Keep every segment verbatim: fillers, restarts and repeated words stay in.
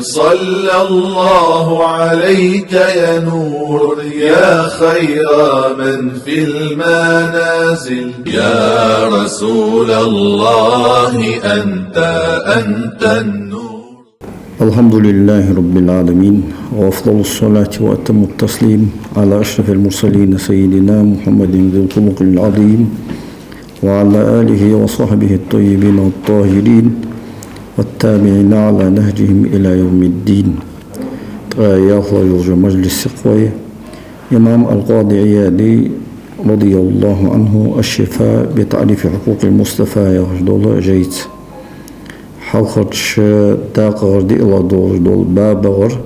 صلى الله عليك يا نور، يا خير من في المنازل. يا رسول الله، أنت، أنت النور. الحمد لله رب العالمين، وأفضل الصلاة وأتم التسليم على أشرف المرسلين سيدنا محمد ذي الخلق العظيم، وعلى آله وصحبه الطيبين الطاهرين، والتابعين على نهجهم إلى يوم الدين. Ткъаь ялхлагӀа йолча мажлиса сихвай имам Аль-Къади Ӏияди, رضي الله عنه, الشفاء بتعريف حقوق المصطفى яхаш дола жайца. Хьалхарча дакъагӀара диълагӀа долаш дола бабагӀара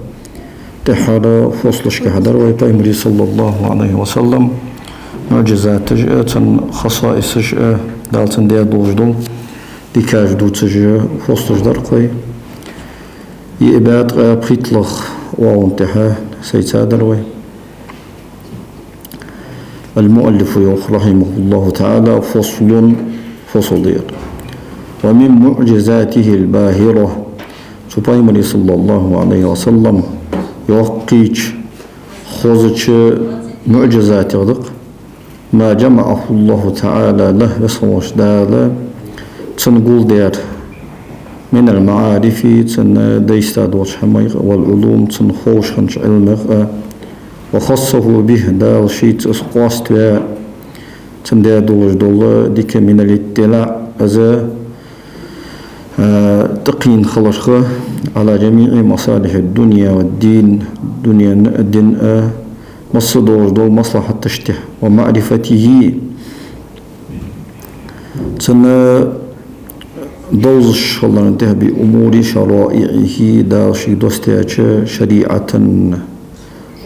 тӀеххьара фослашка хьадар вай Пайхамара, صلى الله عليه وسلم, муӀжизаташ а, цун хасаисаш а, Дала цунна даь долаш дола дикаш дувцаш фослаш дар-кх вай. Из бӀаь ткъаь пхийттлагӀа оагӀон тӀа сай цадар вай. المؤلف йоах, رحمه الله تعالى: فصل, фасл да ер. ومن معجزاته الباهرة. Цу Пайхамара, صلى الله عليه وسلم, йоккхийча, хозача муӀжизатех да-кх ما جمعه الله تعالى له, Веза хинна волча Дала цунна гулдаьр, من المعارف, цунна дейста долча хӀамаех а, والعلوم, цунна ховш хиннача Ӏилмех а, وخصه به, Дала шийца из къоаставаь, цунна даь долаш дола дика, من الاطلاع, из а, тӀакхийна хиларах, على جميع مصالح الدنيا والدين, дунен а, дина а, масса долаш дола маслахьаташта тӀа, ومعرفته, цунна довзаш хиларна тӀа, بأمور شرائعه, Дала ший доссадаьча шариӀата,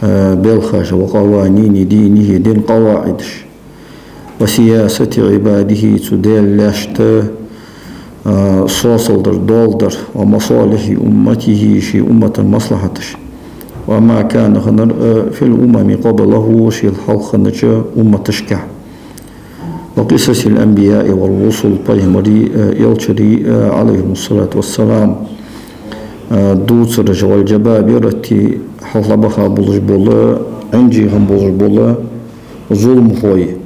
а, белхаша, وقوانين دينه, дина къаваӀидаш, وسياسة عباده, цу Даьла лаьшта, а, сосалдар, доал дар, ومصالح أمته, ший уммата маслахьаташ, وما كان, хиннар, а, في الأمم قبله, шийла хьалха хиннача умматашка, وقصص الأنبياء والرسل, пайхамарий, а, элчарий, а, عليهم الصلاة والسلام, а, дувцараш, والجبابرة, хьалха баха болаш бола, Ӏинжий хинна болаш бола зуламхой,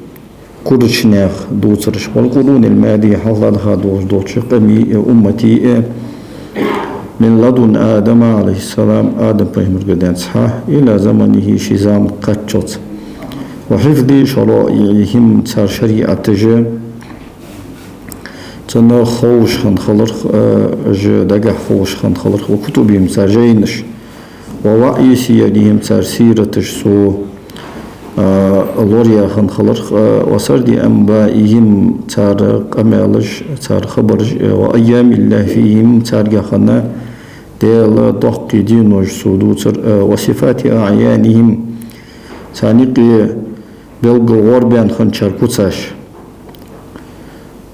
курача наьха дувцараш, والقرون الماضية, хьалха даха долаш долча къамий а, умматий а, من لدن آدم عليه السلام, Адам пайхамарагара денз хьа, إلى زمنه, ший заман кхаччалца, وحفظ شرائعهم, цар шариӀаташ, цунна ховш хинна хиларах, а, уж дагахьа ховш хинна хиларах, وكتبهم, цар жайнаш, ووعي سيرهم, цар сираташ цо, а, лораяь хинна хиларах, а, وسرد أنبائهم, цар къамаьлаш, цар хабараш, а, وأيام الله فيهم, царгахьа хинна Даьла доккхий денош цо дувцар, а, وصفات أعيانهم, царна юкъе белггала гӀорбаьнна хинначар куцаш.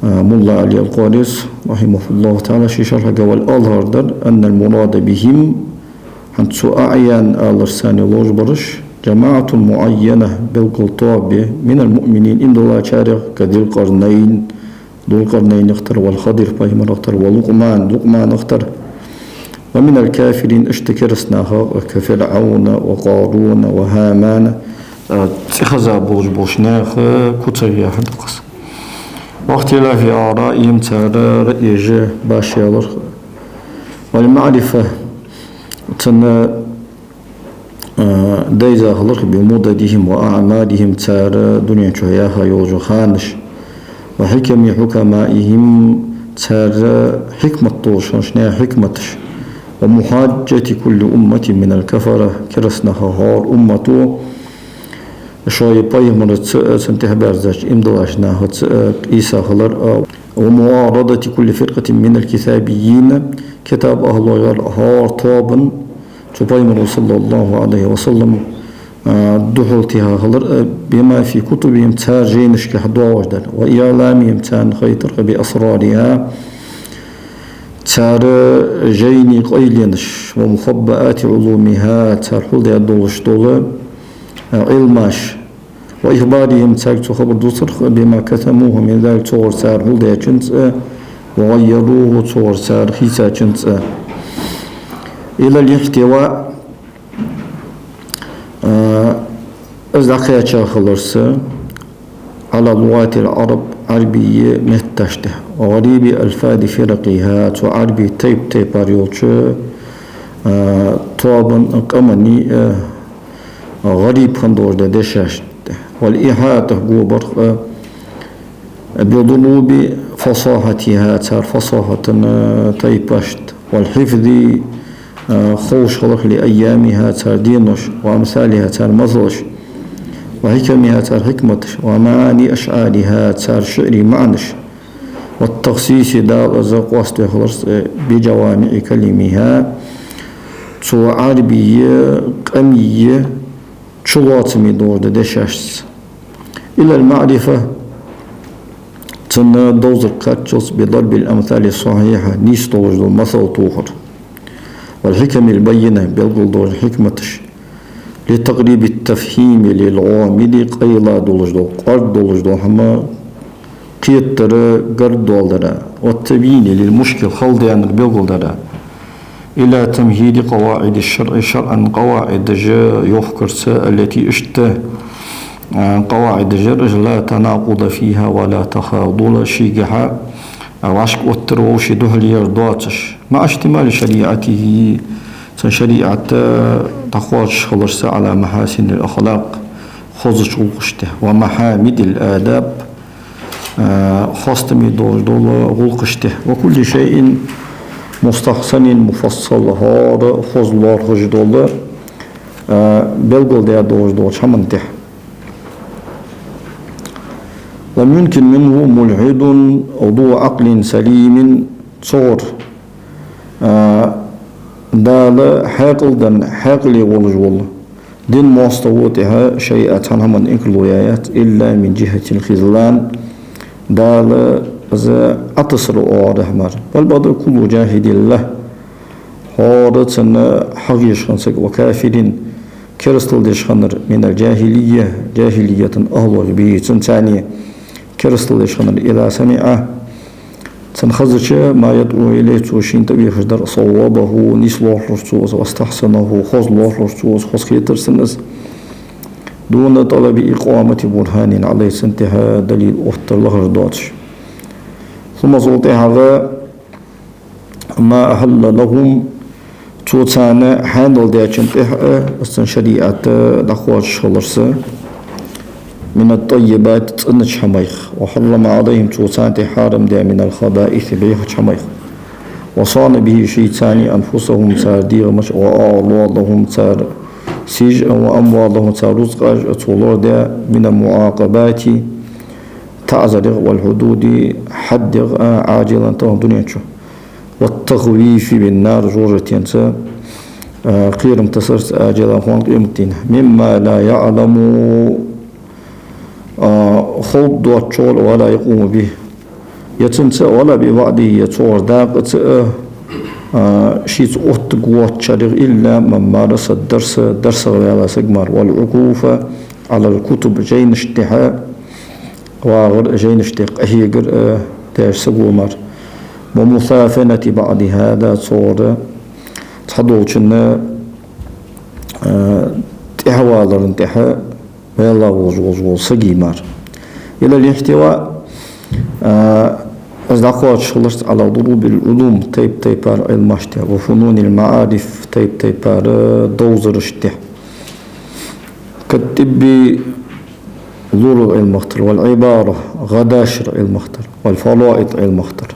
А, Мулла Ӏали аль-Къари, رحمه الله تعالى, ший шархьага: والأظهر, дар, أن المراد بهم, хӀанз цу أعيان аларца царна ловш бараш, جماعة معينة, белггала тоаба я, من المؤمنين, иман диллачарех, كذي القرنين, Зулкъарнайнах тара, والخضر, пайхамарах тара, ولقمان, Лукъманах тара, ومن الكافرين, иштта кераста нахах, كفرعون وقارون وهامان, а, цӀихеза болаш болча наьха куцех яхар да-кх из. واختلاف آرائهم, цар раӀеш башха яларах. والمعرفة, цунна а, дайза хиларах, بمددهم وأعمارهم, цар дунен чу яьха йолча ханаш, وحكم حكمائهم, цар хьикмат долаш хиннача наьха хьикматаш, ومحاجة كل أمة من الكفرة, кераста наха хӀара уммато шоай пайхамарца а, цунна тӀехьабаьрзача иман диллача нахаца а къийса хилар, а, ومعارضة كل فرقة من الكتابيين, китаб ахӀлой хӀара тоабан, цу пайхамара, صلى الله عليه وسلم, а, духьал тӀехьа хилар, а, بما في كتبهم, цар жайнашка хьадоагӀаш дар, وإعلامهم, царна хайтар, بأسرارها, цар жайнай къайленаш, ومخبآت علومها, цар хьулдаь долаш дола, а, Ӏилмаш, وإخبارهم, царга цо хабар дувцарах, بما كتموه من ذلك, цунгара цар хьулдаьчунца а, وغيروه, цунгара цар хийцачунца а. إلى الاحتواء, а, из дӀакхаьча хиларца, على لغات العرب, Ӏарбий метташ тӀа, وغريب ألفاظ فرقها, цу Ӏарбий тайп-тайпара йолча, а, тоабан, къаман, а, гӀариб хинна долаш дола дешаш тӀа, والإحاطة, гобар, а, بضروب فصاحتها, цар фасахьата тайпашта, والحفظ, а, ховш хиларах, لأيامها, цар денош, وأمثالها, цар масалаш, وحكمها, цар хьикматаш, ومعاني أشعارها, цар шиӀарий маӀанаш, والتخصيص, Дала из къоаставе хиларца, а, بجوامع كلمها, цу Ӏарбий къамий чулоацаме долаш дола дешашца. إلى المعرفة, цун довзар кхаччалца, بضرب الأمثال الصحيحة, нийса долаш дола масал тохар, والحكم البينة, белгалдола хьикматаш, لتقريب التفهيم للغامض, къайла долаш дола, къорд долаш дола хӀама кхетар гаргадоалара, والتبيين للمشكل, хала даьннар белгалдара, إلى تمهيد قواعد الشرع, шарӀан къаваӀидаш йохкарца, التي, иштта, а, къаваӀидаш яр уж, لا تناقض فيها ولا تخاذل, шийгахьа, а, вӀашка оттар вовший духьале яр доацаш, مع اشتمال شريعته, цун шариӀат дӀакхоачаш хиларца, على محاسن الأخلاق, хозача гӀулакхашта, ومحامد الآداب, а, хастаме долаш дола гӀулакхашта, وكل شيء مستحسن مفصل, хӀара хоза лоархӀаш дола, а, белгалдаь долаш долча хӀаман тӀа. لم ينكر منه ملحد ذو عقل سليم, цунгара, а, Дала хьаькъал денна, хьаькъале волаш вола дина моастагӀо тӀехьа шайъа, цхьан хӀаман инкарло яь яц, إلا من جهة الخذلان, Дала из Ӏотассара оагӀорахьа мара. بل بطل كل جاحد له, хӀара цунна хьагӀ еш хинна саг, وكافر, керастал деш хиннар, من الجاهلية, жахӀилиятан ахӀлох, به, цунца цхьана керастал деш хиннар, إذا سمع, цунна хезача, ما يدعو إليه, цо шийна тӀавехаш дар, صوّبه, нийса лоархӀар цо из, واستحسنه, хоза лоархӀар цо из, хоза хетар цунна из, دون طلب إقامة برهان عليه, цунна тӀехьа далил оттар лахар доацаш. ثم, цул тӀехьагӀа, ما أحل لهم, цо царна хьаьнал даьчун тӀехьа, а, из цун шариӀат дӀакхоачаш хиларца, من الطيبات, цӀенача хӀамаех, وحرم عليهم, цо царна тӀа хьарам даь, من الخبائث, бӀехача хӀамаех, وصان به, шийца цхьана, أنفسهم, цар дегӀамаш, وأعراضهم, цар сийж, وأموالهم, цар рузкъаш цо лорадаь, من المعاقبات, таӀзарех, والحدود, хьаддех, а, عاجلا, тахан дунен чу, والتخويف بالنار, жожагӀатенца, а, кхерам тасарца, عاجلا, хӀанз къематдийнахьа, مما لا يعلم, а, ховргдоацачох, ولا يقوم به, е цунца, ولا بوعده, е цунгара дакъаца, а, а, шийца оттарг воацачарех, إلا من مارس الدرس, дарсагӀа ваьнна саг мара, والعكوف على الكتب, жайнашта тӀехьа вагӀар, жайнашта тӀа къахьегар, а, даьча саго мара, ومثافنة بعض هذا, цунгара цхьадолчунна, а, тӀехьаваларна тӀехьа ваьнна волаш, волаш вола саг мара. إلى الاحتواء, а, из дӀакхоачаш хиларца, على ضروب العلوم, тайп-тайпара Ӏилмашта, وفنون المعارف, тайп-тайпара довзарашта, كالطب, лорал Ӏилмах тара, والعبارة, гӀаддашара Ӏилмах тара, والفرائض Ӏилмах тара,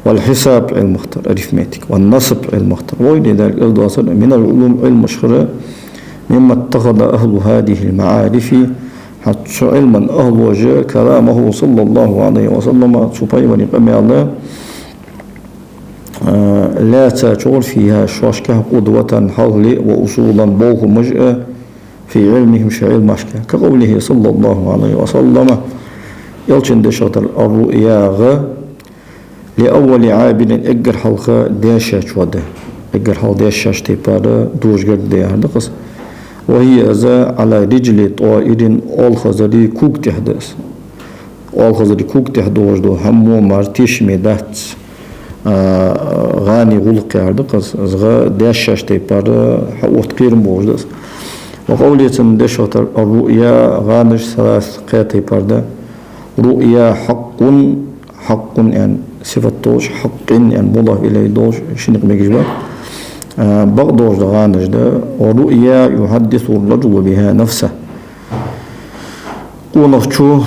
والحساب Ӏилмах тара, арифметика, والنصب Ӏилмах тара, وغير ذلك, из доацар, من العلوم, Ӏилмашхара, مما اتخذ أهل هذه المعارف, хӀанз цу Ӏилман ахӀлоша, كلامه صلى الله عليه وسلم, цу пайхамара къамаьл, а, лаьцача, فيها, шоашка, قدوة, хьалхле, وأصولا, бохамаш, а, في علمهم, шоай Ӏилмашка, كقوله صلى الله عليه وسلم, Элчан дешах дар, الرؤيا, لأول عابر, эггара хьалха дешачоа да, эггара хьалха дешаш тайпара дожагӀа да яхар да-кх из. وهي, из, على رجل طائر, оалхазара кога тӀа да из. Оалхазара кога тӀа долаш дола хӀама мара тешаме дац. А, гӀани гӀулакх яхар да-кх из, из гӀа даьшшача тайпара хьаотта кхерам болаш да из. وقوله, цун дешах тара: الرؤيا, гӀанаш, ثلاث, кхаь тайпара да. رؤيا حق, حق аьнна сифат долаш, حق аьнна مضاف إليه долаш, шин никъ мегаш ба. А, бакъдолаш да гӀанаш да. ورؤيا يحدث الرجل بها نفسه. Къонахчо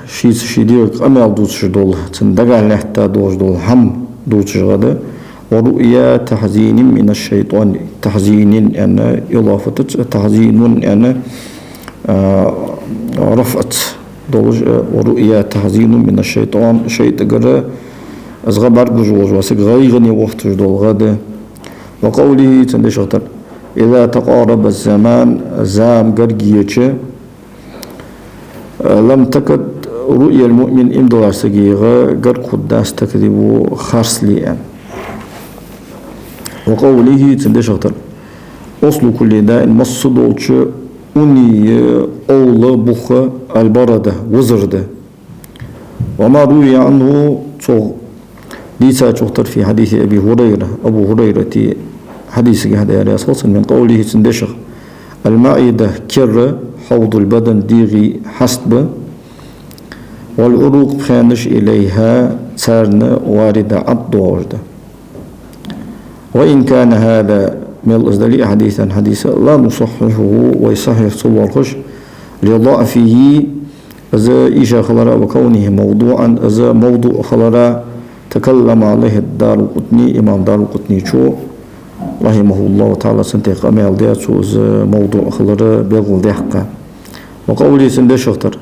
шийца ший дегӀага къамаьл дувцаш дола, цун дагахьа лаьтта долаш дола хӀама дувцаш гӀа да. ورؤيا تحزين من الشيطان. تحزين аьнна, إضافة, تحزين аьнна, а, رفعة долаш, а, ورؤيا تحزين من الشيطان, шайтӀагара из гӀа бӀаргагуш волаш вола саг гӀайгӀане вохийташ дола гӀа да. وقوله, цун дешах тара: إذا تقارب الزمان, зама гарга еча, لم تكد رؤيا المؤمن, иман долча сага гӀа гарга хургдац, تكذب, харц ле аьнна. وقوله, цун дешах тара: أصل كل داء, массадолча уний, овла, бух, البردة, визар да. وما روي عنه, цох дийцачох тара, في حديث أبي هريرة, Абу ХӀурайрата хьадисагахьа, Даьла раьза хилва цунна, من قوله, цун дешах: المعدة, кер, حوض البدن, дегӀа хьаст ба, والعروق, пхаьнаш, إليها, царна, واردة, ӀотӀадоагӀаш да. وإن كان هذا, мел из дале а, حديثا, хьадис, لا نصححه, вай сахьихь ца лоархӀаш, لضعفه, из ийша хилара, وكونه موضوعا, из мавдуӀ хилара, تكلم عليه الدارقطني, имам Даракъутничо, رحمه الله تعالى, цунна тӀа къамаьл даь, цо из мавдуӀ хилар белгалдаьккха. وقوله, цун дешах тара: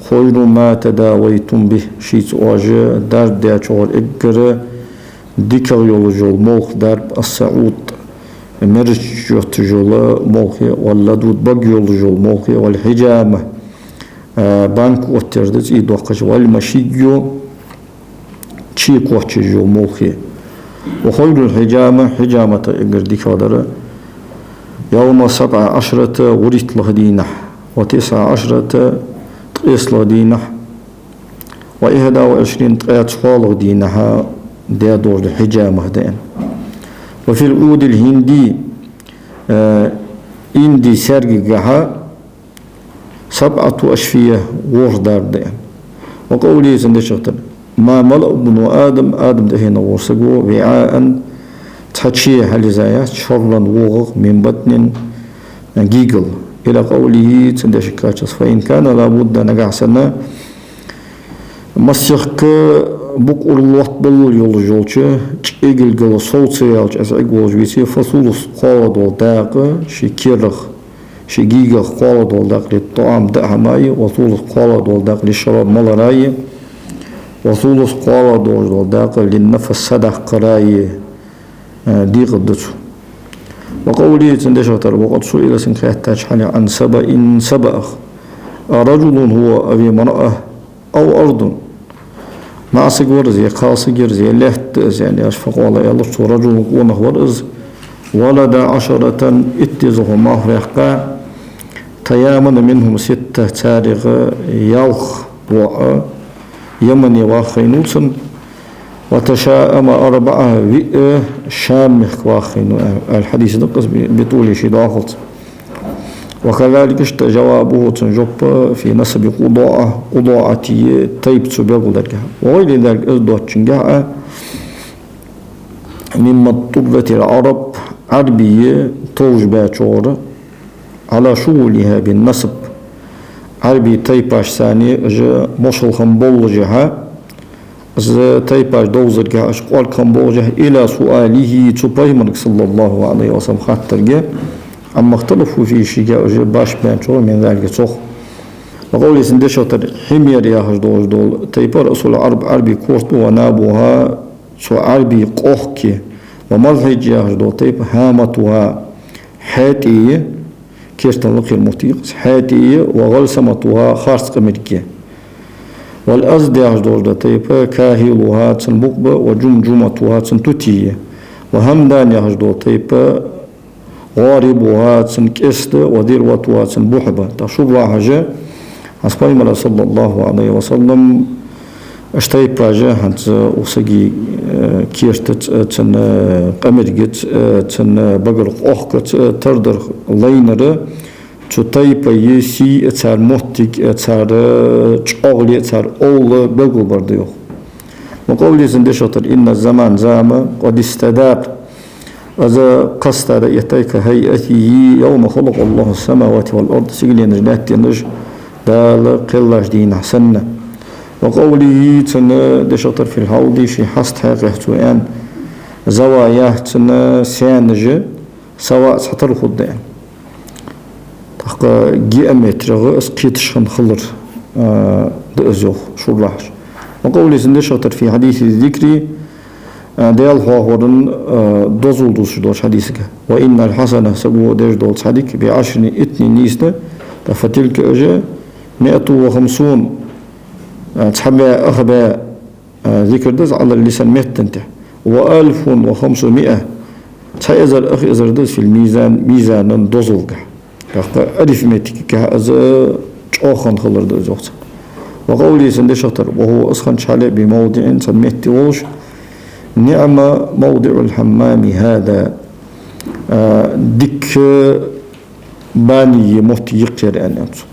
خير ما تداويتم به, шийца оаш дарба даьчох эггара дикагӀа йолаш йола молха дарба, السعوط, мерача чу йотташ йола молха я, واللدود, бага йолаш йола молха я, والحجامة, а, банка оттаяр да, цӀий доаккхаш, والمشي, чий кхоачаш йола молха я. وخير الحجامة, хьиджамата эггара дикагӀа дар, يوم سبع عشرة, вуритталагӀа дийнахьа, وتسع عشرة, ткъесталагӀа дийнахьа, وإحدى وعشرين, ткъаь цхьоалагӀа дийнахьа даь долаш да хьиджама да аьнна. وفي العود الهندي, э, инди саьргагахьа, سبعة أشفية, ворхӀ дарба да аьнна. وقوله, цун дешах тара: ما ملأ ابن آدم, Адама тӀехьенах вола саго, وعاء, цхьа чий хьалъяза яц, شرا, вогӀах, من بطن, гийгал. إلى قوله, цун дешага кхаччалца: فإن كان لا بد, нагахьа санна массехк букъ ура лоаттабаллал йолаш йолча чӀегилгала сов ца яьлча из Ӏергволаш веце, فثلث, кхоалагӀа дола дакъа ший керах, ший гийгах кхоалагӀа дола дакъа, للطعام, даа хӀамаи, وثلث, кхоалагӀа дола дакъа, للشراب, малараи, وثلث, кхоалагӀа долаш дола дакъа, للنفس, са даккхараи, э, декъаргда цо. وقوله, цун дешах тара: وقد سئل, цунга хаьттача хьале, عن سبأ, сабаах, أرجل هو أو امرأة أو أرض, маӀа саг вар из, е кхалсаг яр из, е лаьтта да из, аьнна, аьлча, فقال, аьлар цо: رجل, къонах вар из, ولد عشرة, итт дезалхо малхбаьккха, تيامن منهم ستة, царех ялх воӀ Ямане ваха хайнав цунна, وتشاءم أربعة, виъ Шам мехка ваха хайнав, аьнна, хьадис да-кх из, بطوله, ший дӀахалца. وكذلك, иштта, جوابه, цун жоп, في نسب قضاعة, КъудоӀатий тайпа цо белгалдергахьа. وغير ذلك, из доацачунгахьа, مما اضطرت العرب, Ӏарбий товш баьчура, على شغلها بالنسب, Ӏарбий тайпаш санна уж мошалхам боллашехьа, из тайпаш довзаргахьа, уж кӀоаргхам боллашехьа, إلى سؤاله, цу пайхамарга, صلى الله عليه وسلم, хаттарга, عما اختلفوا فيه, шийга уж башха баьнначох, من ذلك, цох. وقوله, цун дешах тара: حمير яхаш долаш дола тайпа, رأس العرب, Ӏарбий корта, ونابها, цу Ӏарбий къохка, ومذهج яхаш дола тайпа, هامتها, хьаьтӀий, керта лакхера моттиг я-кх из, хьаьтӀий, وغلسمتها, харц къамарг. والأزد яхаш долаш дола тайпа, كاهلها, цун букъ ба, وجمجمتها, цун тутий, وهمدان яхаш дола тайпа, غاربها, цун кӀезига, وذروتها, цун бухь ба. ТӀаккха шуррахьаша хӀанз пайхамара, صلى الله عليه وسلم, уж тайпаш хӀанз укх сага э, кертаца, э, цун, э, къамаргаца, э, цун, э, багара къохкаца, э, тара дар лайнар, цу тайпай сий, э, цар моттиг, э, цар, э, чӀоагӀал, цар овла белгалбар да йоах. وقوله, цун дешах тара: إن الزمان, зама, قد استدار, из кхестадар, يتيك هيئته يوم خلق الله السماوات والأرض, сигаленаш, лаьттанаш Дала кхеллача дийнахьа санна. وقوله, цун дешах тара: في الحوض, ший хьаст хьакъехьа цо аьнна, زواياه, цун саьнаш, سواء, цхьатарра хургда аьнна. ТӀаккха геометрегӀа из кхеташ хинна хилар, а, да из йоах шуррахьаша. وقوله, цун дешах тара: في حديث الذكر, а, Даьла хьоахоран, а, дозал дувцаш долча хьадисага. وإن الحسنة, саго деш дола цхьа дика, بعشر, иттанна нийсда, فتلك, уж, مائة وخمسون, а, цхьа бӀаь, ах бӀаь, а, зикр да из, على اللسان, меттан тӀа. وألف وخمسمائة, цхьа эзар, ах эзар да из, في الميزان, мизана дозалга. ТӀаккха арифметикага из чӀоагӀа хинна хилар да из йоах цо. وقوله, цун дешах тара: وهو, из хиннача хьале, بموضع, цхьан метте волаш, نعم موضع الحمام هذا, а, дика бане моттиг я-кх ер аьнна, аьннад цо.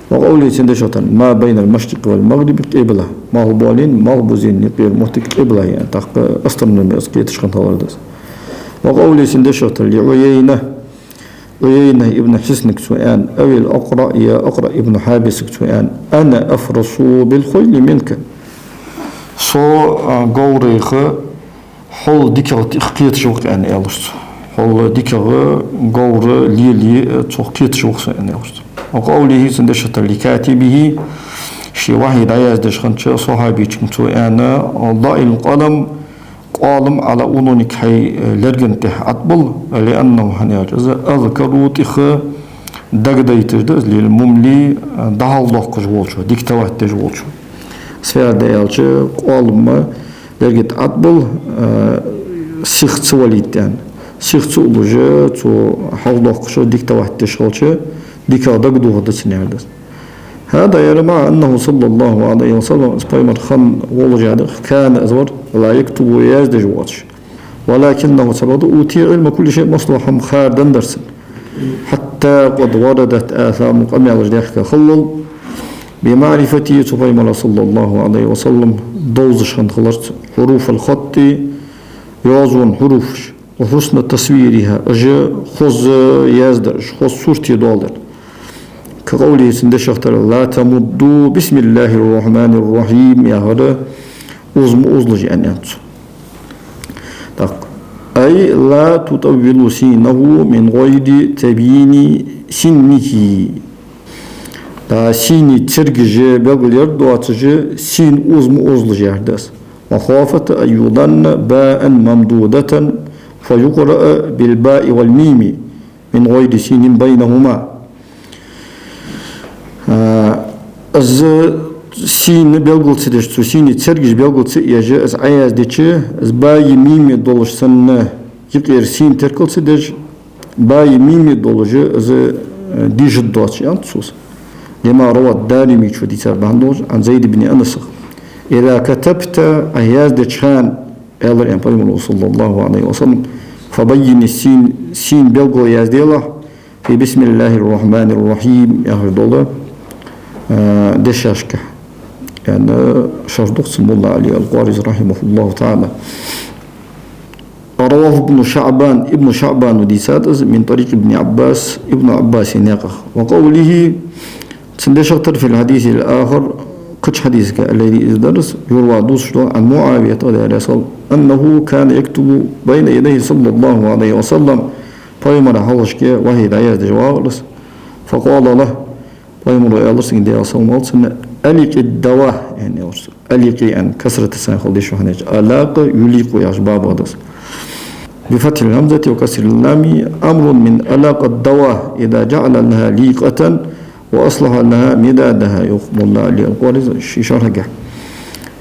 وقوله, цун дешах тара: ما بين المشرق والمغرب قبلة, малхбоален, малхбузен юкъера моттиг къибла я, тӀаккха астрономе из кхеташ хинна хилар да из. وقوله, цун дешах тара: لعيينة, Ӏуяйна ибн Хьиснага цо аьнна, أو الأقرع, е Акъраъ ибн Хьабисага цо аьнна: أنا أفرس بالخيل منك. Со, а, говрех хьол дикагӀа тӀех кхеташ ва-кх, аьнна, аьлар цо. Хьол дикагӀа говр лелае цох кхеташ ва-кх со, аьнна, аьлар цо. وقوله, цун дешах тара: لكاتبه, ше вахьи дӀаяздеш хиннача сахьабийчунга цо аьнна: ضع القلم, къоалам, على عنقك, хьай, э, лерга тӀа Ӏотбала, لأنه, хӀана аьлча из, أذكر, тӀех дагадайташ да из, للمملي, э, дӀахьалдоаккхаш волчо, диктовать деш волчо. Из фу яхар да аьлча, къоалам лерга тӀа Ӏотбала, э, сиха ца валийта аьнна. Сиха ца уллаш, цо хьалдоаккхаш, диктовать деш хилча, дикагӀа дагадоха да цунна, яхар да из. هذا, ер, مع أنه صلى الله عليه وسلم, из пайхамар хинна волаш а, كان, из вар, لا يكتب, яздеш воацаш. ولكنه, цхьабакъда, أوتي علم كل شيء, массадола хӀама хар деннадар цунна. حتى قد وردت آثار, къамаьлаш даьхка хиллал, بمعرفته, цу пайхамара, صلى الله عليه وسلم, довзаш хинна хиларца, حروف الخط, йоазон хьуруфаш. وحسن تصويرها, уж хоза язда, уж хоза сурте доаладаьр. كقوله, цун дешах тара: لا تمدوا بسم الله الرحمن الرحيم, яхар узма узалаш, аьнна, аьннад цо. Так. أي لا تطولوا سينه من غير تبيين سنه. Да, сина цергаш белгалъяр доацаш, син узма узалаш, яхар да из. مخافة أن يظن باء ممدودة فيقرأ بالباء والميم من غير سين بينهما. А, из син белгал ца деш, цу сина цергаш белгал ца еш, из Ӏаяздича, из баи мими долаш санна, юкъера син теркал ца деш, баи мими долаш, из, э, дешаргдоацаш, аьннад цо. لما رواه الدارمي, цо дийцар бахьан долаш, عن زيد بن أنس. إذا كتبت, Ӏа яздеча хана, аьлар, аьнна, пайхамара, صلى الله عليه وسلم, فبين السين, син белгал язделахь, في بسم الله الرحمن الرحيم яхаш дола, э, дешашка. Аьнна, шархь ду цун Мулла Ӏали ал-Къариза, رحمه الله تعالى. رواه ابن شعبان, Ибн ШаӀбана дийцад из, من طريق ابن عباس, Ибн Ӏаббаса наькъах. وقوله, цун дешах тара, في الحديث الآخر, кхыча хьадисага, الذي, из дар из, يروى, дувцаш дола, عن معاوية, Даьла раьза хилва, أنه كان يكتب بين يديه صلى الله عليه وسلم, пайхамара хьалхашка вахьи дӀаяздеш вагӀар из. فقال له, пайхамара аьлар цунга, Даьла салам хилда цунна: ألق الدواء, аьнна, аьлар цо. ألق, аьнна, касрата санна хила деза, хӀана аьлча ألاق يليق яхача бабах да из. بفتح الهمزة وكسر اللام أمر من ألاق الدواء إذا جعل لها ليقة وأصلح لها مدادها, йоах Мулла Ӏали ал-Къариза ший шархьагахь.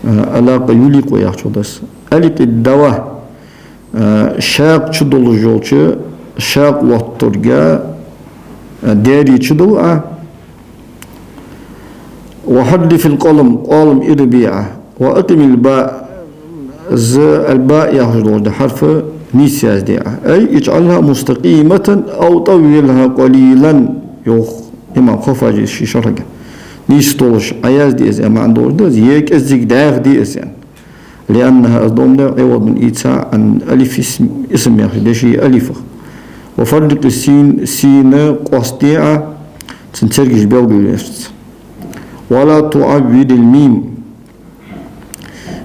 ألاق يليق яхачох да из. ألق الدواء, а, шакъ чудолаш йолча, шакъ лоттарга, а, даьри чудала Ӏа. وحرف القلم, къоалам ирабе Ӏа. وأقم الباء, Из аль-баъ яхаш дола хьарф нийса язде Ӏа. أي اجعلها مستقيمة أو طولها قليلا, йоах имам Хаффаджи ший шархьага. Нийса долаш Ӏаязде из, маӀан долаш да из, е кӀеззига дӀаьхде из, аьнна. لأنها, из дом да, عوض, ийца, عن الألف, исм, исм яхаш деши алифах. وفرق السين, сина къоастаде Ӏа, цун цергаш белгалъеш. ولا تعوج الميم,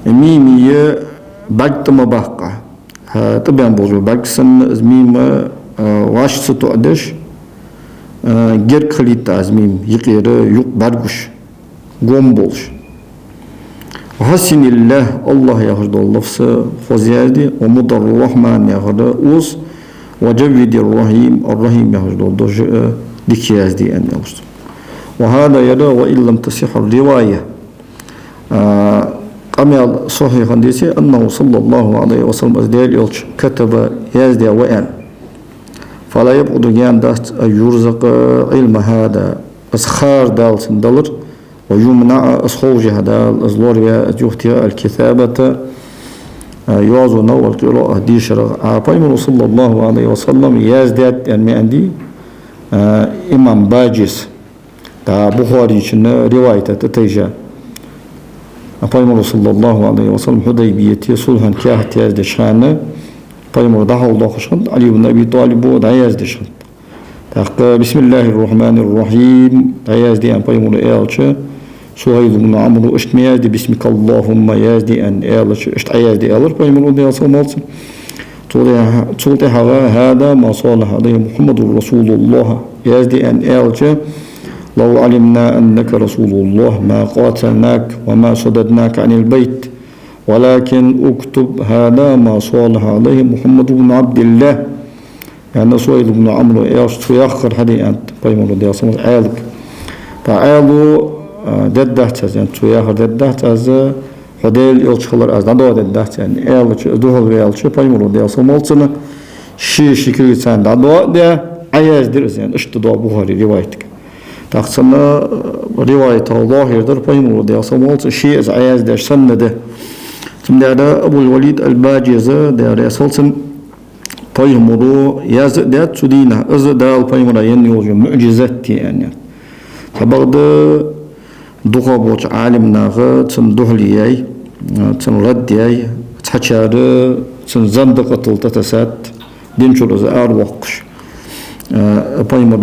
мима бӀарг тӀа ма баккха. ХӀа, тӀабаьнна болча бӀарг санна из мим, а, вӀаши ца тоӀадеш, а, герга хилийта из мим, юкъера юкъ бӀаргагуш, гом болаш. وحسن الله, АллахӀ яхаш дола лафз хоза язде, ومض الرحمن яхар ус, وجود الرحيم, ар-Рахьим яхаш дола дож а дика язде, аьнна, аьлар цо. وهذا, ер, وإن لم تصح الرواية, а, къамаьл сахьихь хинна деце, أنه صلى الله عليه وسلم, из Даьла Элча, كتب, яздаь ва аьнна. فلا يبعد, гаьна дац, أن يرزق علم هذا, из хар Дала цунна далар, ويمنع, из ховшехь Дала из лораваь, из юхатеха, الكتابة, а, йоазонах, والقراءة, дешарах. А Пайхамара, صلى الله عليه وسلم, яздаьд аьнна маӀан дий, а, имам Баджис. ТӀаккха Бухарийчун ривайта тӀатайжа. А Пайхамара, صلى الله عليه وسلم, Хьудайбияте сулхьан каьхат яздеча хана, Пайхамар дӀахьалдоаккхаш хиннад, Ӏали ибн Аби ТӀалиба дӀаяздеш хиннад. ТӀаккха بسم الله الرحمن الرحيم дӀаязде аьнна Пайхамара аьлча, Сухьайл ибн Ӏамра, иштта ма язде, بسمك اللهم язде аьнна аьлча, иштта Ӏаязде аьлар Пайхамара, Даьла салам хилда цунна. Цул тӀехьа-, цул тӀехьагӀа هذا ما صالح عليه محمد رسول الله язде аьнна аьлча, لو علمنا أنك رسول الله ما قاتلناك وما صددناك عن البيت ولكن اكتب هذا ما صالح عليه محمد بن عبد الله. Яъни Сухьайл ибн Ӏамра аьлча, цо яхар хьаде аьннад Пайхамара, Даьла салам хилда цунна, Ӏаьлага. ТӀаккха Ӏаьлас, а, дергдац аз, яъни цо яхар дергдац аз, хьо Даьла Элча хилар аз дӀадоадергдац, яъни аьлча, из духьалваьлча, Пайхамара, Даьла салам хилда цунна, ше ший кулгаца дӀадоадаь, Ӏаяздир из, яъни иштта да Бухарий ривайтага. ТӀаккха цун, а, ривайтах лоархӀар дар Пайхамара, Даьла салам хилда цунна, ше из Ӏаяздеш санна да. Цудухьа Абул-Валид аль-Баджис, Даьла раьза хилва цунна, Пайхамара яздаьд цу дийнахьа, из Дала Пайхамара енна йолча муӀжизат я аьнна. Цхьабакъда дукхагӀболча Ӏалимнаха цунна духьале яьй, цунна рад яьй, цхьачар цунна зандакъатал тӀатессад, дин чура из аравоаккхаш. Пайхамар,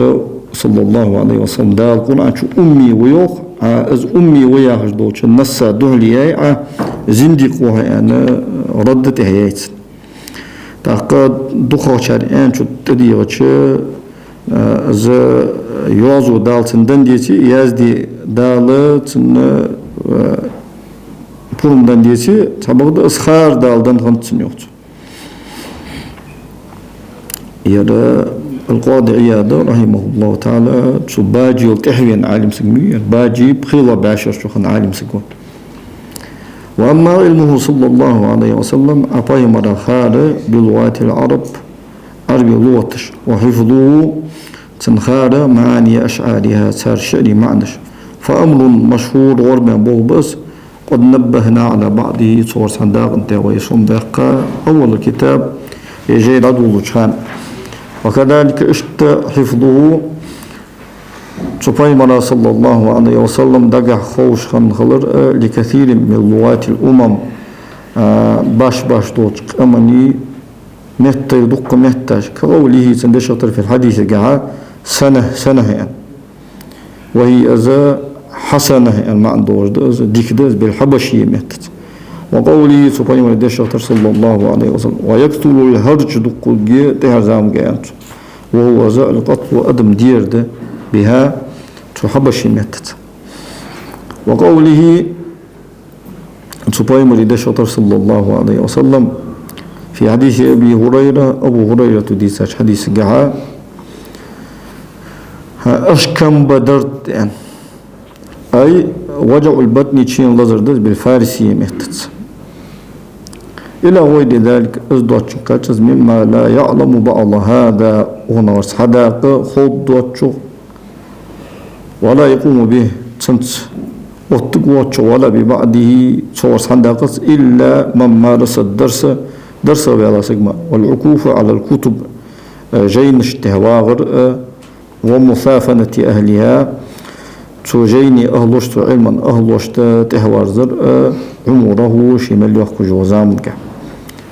صلى الله عليه وسلم, Дала Къуръан чу умми ва йоах, а из умми ва яхаш долча насса духьале яьй Ӏа, зиндикъ ва хьо аьнна, рад тӀехьа яьй цунна. ТӀаккха дукхагӀчар аьннача тӀадийгӀача, а, из йоазув Дала цунна денна деце, язде Дала цунна, а, пурам денна деце, цхьабакъда из хар Дала денна хиннад цунна, йоах цо. Ер аль-Къади Ӏияд, رحمه الله تعالى, цу Баджел тӀехьавена Ӏалим саг ма вий, ер Баджи пхелагӀа бӀаьшера чу хинна Ӏалим саг ва. وأما علمه صلى الله عليه وسلم, а Пайхамара хар, بلغات العرب, Ӏарбий лугӀаташ, وحفظه, цун хар, معاني أشعارها, цар шиӀарий маӀанаш, فأمر مشهور, гӀорбаьнна болх ба из, قد نبهنا على بعضه, цох цхьан дакъа тӀа вай сом даьккха, أول الكتاب, е жай дӀадоладеча хана. وكذلك, иштта, حفظه, цу Пайхамара, صلى الله عليه وسلم, дагахьа ховш хинна хилар, а, لكثير من لغات الأمم, а, башха-башха долча къаманий меттай дукха метташ, كقوله, цун дешах тара, في الحديث, гахьа, سنة, سنة аьнна. وهي, из, حسنة аьнна маӀан долаш да из, дика да из, بالحبشية меттаца. وقوله, цу Пайхамара дешах тара, صلى الله عليه وسلم, ويكثر الهرج, дукха гӀулакх тӀехьарча заман тӀа янза. وهو, из, القتل, адам дер да, بها, цу хьабаший меттаца. وقوله, цу Пайхамара дешах тара, صلى الله عليه وسلم, في حديث أبي هريرة, Абу Хурайрата дийцача хьадиса гахьа, أشكم بدرت аьнна. أي وجع البطن, член лазар да из, بالفارسية меттаца. إلى غير ذلك, из доацачунга кхаччалца, مما لا يعلم بعض هذا, укханах цхьа дакъа ховргдоацачох, ولا يقوم به, цунца Оттаг воацача, ولا ببعضه, цо вар хьандакъац, إلا من مارس الدرس, дарсах ваьнна саг мара. والعكوف على الكتب, э, жайнашта тӀа вагӀар, э, ومسافنة أهلها, цу жайнай ахӀлошта, цу Ӏилман ахӀлошта тӀехьаварзар, э, عمره, ше мел йоаккхаш йола заман кӀа.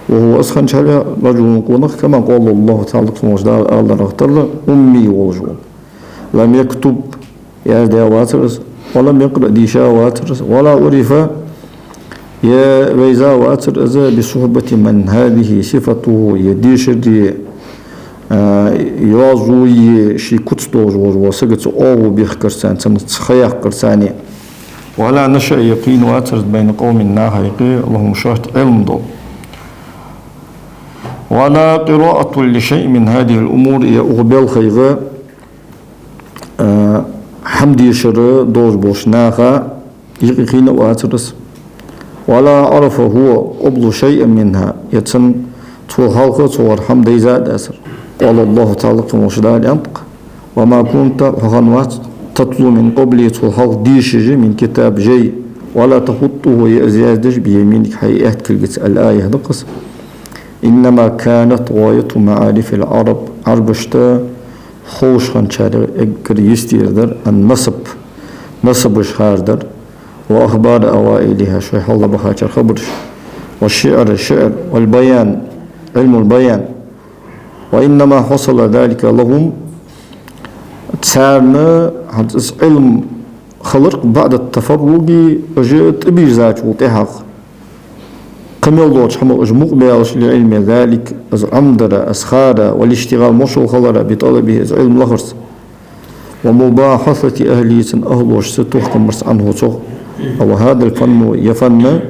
وهو, из хиннача хьале, رجل, къонах, كما قال الله تعالى, цун волча Дала аьннарах тара, أمي, волаш вола. لم يكتب, яздаь вацар из, ولم يقرأ, дийша вацар из, ولا عرف, е вайза вацар из, بصحبة من هذه صفته, е дешара, а, йоазув ший куц долаш волча сагаца оагӀув бехкарца, цунца ха яккхарца. ولا نشأ, е кхийна вацар из, بين قوم, наха юкъе, لهم, шоашта Ӏилма дола. ولا قراءة لشيء من هذه الأمور, е укх балхайх, а, хӀама дешар долаш болча наха юкъе кхийна вацар из. ولا عرف هو قبل شيء منها, е цун цул хьалха цо вар хӀама дайза а дацар. قال الله تعالى, цун волча Дала аьннад-кх: وما كنت, хьо хиннавац, تتلو من قبله, цул хьалха дешаш, من كتاب, жай, ولا تخطه, е из яздеш, بيمينك, хьай аьтта кулгаца. الآية, дакъа из. إنما كانت غاية معارف العرب, Ӏарбашта ховш хинначарех эггара йистера дар النسب, насабаш хар дар, وأخبار أوائلها, шоай хьалха бахачар хабараш, والشعر, шиӀр, والبيان, علم البيان. وإنما حصل ذلك لهم, царна хӀанз из Ӏилма хилар-кх, بعد التفرغ, уж тӀабийрзачул тӀехьагӀа. Кхы мел долча хӀамах уж мукъабаьлча, لعلم ذلك, из Ӏомадара, из хара, والاشتغال, мошал хилара, بطلبه, из Ӏилма лахарца, ومباحثة أهله, цун ахӀлошца тохкам барца, عنه, цох. وهذا الفن, ер фанна,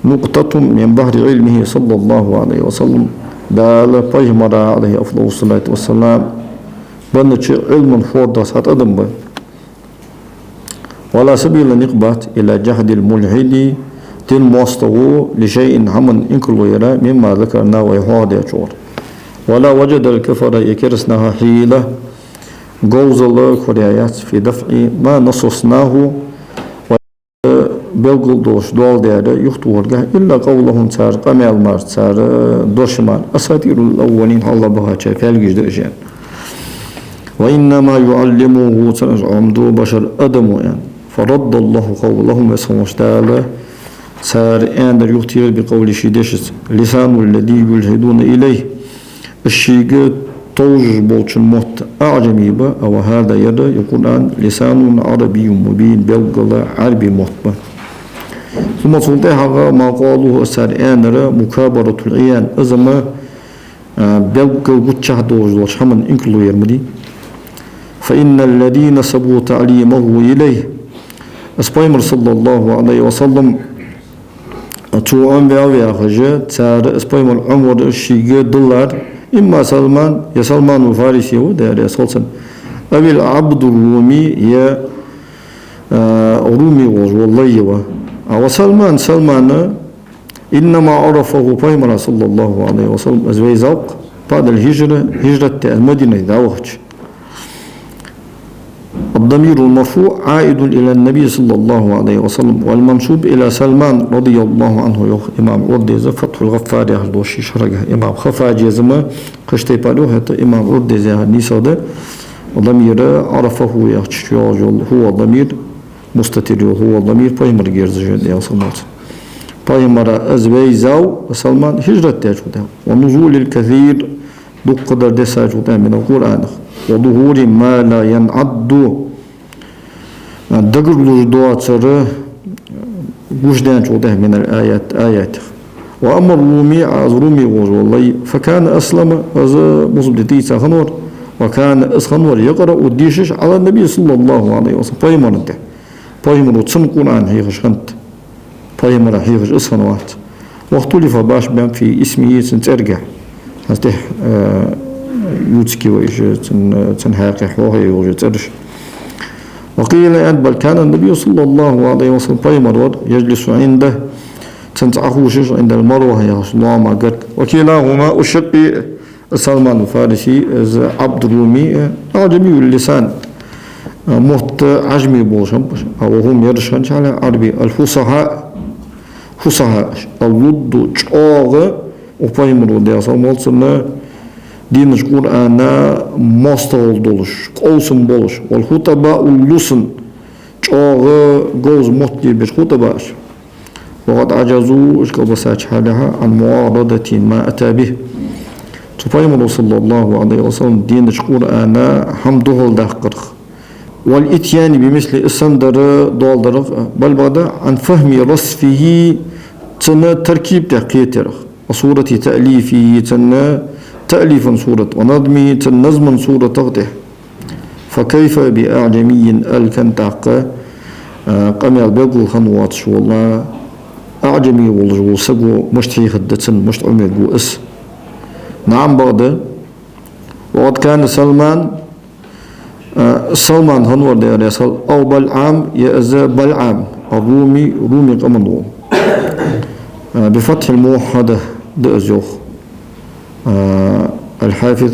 نقطة من بحر علمه صلى الله عليه وسلم, Дала пайхамара, عليه أفضل الصلاة والسلام, беннача Ӏилман форда цхьа тӀадам ба. ولا سبيل, никъ бац, إلى جحد الملحد, дина моастагӀо, لشيء, хӀаман инкарло яра, مما ذكرنا, вай хьоахадаьчох. ولا وجد الكفرة, е кераста наха хьийла, говзал кораяьяц, في دفع ما نصصناه, белгалдолаш доаладаьр юхатохаргахьа, إلا قولهم, цар къамаьл мара, цар дош мара, أساطير الأولين, хьалха бахача фаьлгаш да уж, аьнна. وإنما يعلمه, цунна из Ӏомаду, بشر, адамо, аьнна. فرد الله قولهم, Веза хинна волча Дала цар аьннар юхатехар, بقوله, ший дешаца: لسان الذي يلحدون إليه, уж шийга товжаш болчун мотт аӀжами ба, а, وهذا, ер, ер Къуръан, لسان عربي مبين, белггала Ӏарбий мотт ба. ثم, цул тӀехьагӀа, ما قالوه, из цар аьннар, مكابرة العيان, из-м, а, белггала гучахь долаш долча хӀаман инкарло яр ма дий. فإن الذي نسبوا تعليمه إليه, из пайхамар, صلى الله عليه وسلم, цо Ӏомаваьв яхаш, цар из пайхамар Ӏомавар шийга диллар, إما سلمان, е Салман аль-Фариси ва, Даьла раьза хилва цунна, أو العبد الرومي, е, а, Руми волаш вола лай ва. А, وسلمان, Салман, إنما عرفه, пайхамара, صلى الله عليه وسلم, из вайзав-кх, بعد الهجرة, хӀижрат даь, Мадинате дӀавахача. الضمير المرفوع عائد إلى النبي صلى الله عليه وسلم، والمنسوب إلى سلمان رضي الله عنه, йоах имам Ӏурдуза, Фатхьуль-ГӀаффар яхаш долча ший шархага имам Хаффаджи из-м кхыча тайпара йоах, хӀаьта имам Ӏурдуза яхар нийсагӀа да. Ва дамир عرفه яхача чу йоагӀаш йола, хӀува дамир мустатир йола, хӀува дамир пайхамарга ерзаш я, Даьла салам хилда цунна. Пайхамара из вайзав, Салман, хӀижрат даьчул тӀехьагӀа. ونزول الكثير, дуккха дар дессачул тӀехьагӀа, من القرآن, وظهور ما لا ينعد, дагарлуш доацар гучадаьнначул тӀехьагӀа, من الآيات, аятех. وأما الرومي, а из Руми волаш вола лай, فكان أسلم, из бусалба дина тӀаийца хиннавар, وكان, из хиннавар, يقرأ, дешаш, على النبي صلى الله عليه وسلم, пайхамара тӀа. Пайхамаро цунна Къуръан хьехаш хиннад. Пайхамара хьехаш из хиннавац. واختلف, башха баьннаб, في اسمه, цун цӀерга. ХӀанз тӀехьа, э, ювцаргья вай уж, цун, цун хьакъехьа хьоахаеш йола цӀераш. وقيل, аьннад, بل كان النبي صلى الله عليه وسلم, пайхамар вар, يجلس عنده, цунца Ӏохувшаш, عند المروة яхача лоама гарга. وكلاهما, уж шаккхе а, Салман аль-Фариси, из Ӏабд ар-Руми, أعجمي اللسان, А, мотт Ӏажаме болаш хиннаб уж. А, وهم ераш хиннача хьале Ӏарбий, الفصحاء, фусахьа, اللض чӀоагӀа, укх пайхамара, Даьла салам хилда цунна, дийнача Къуръана моастагӀал долаш, къовсам болаш, والخطباء лусан, чӀоагӀа говза мотт лебеш хутӀабаш. وقد عجزوا, уж кӀалбисача хьале, عن معارضة ما أتى به, цу пайхамара, صلى الله عليه وسلم, дийнача Къуръана хӀама духьалдаккхарах. والإتيان بمثله, из санна дар доаладарах, بل, бакъда, عن فهم رصفه, цун таркиб тӀа кхетарах. وصورة تأليفه, цун таълифа сурат, ونظمه, цун назма суратах тӀа. فكيف بأعجمي, аьлча тӀаккха, а, къамаьл белгала хинна воацаш вола, аӀжами волаш вола саго мишта хьехаргда цунна, мишта Ӏомаергва из? نعم, бакъда. وقد كان سلمان, а, Салман хиннавар, Даьла раьза хилва, أو بلعام, е из БалӀам, الرومي, Руми къаман вола. А, بفتح الموحدة да из, йоах. А, аль-Хьафиз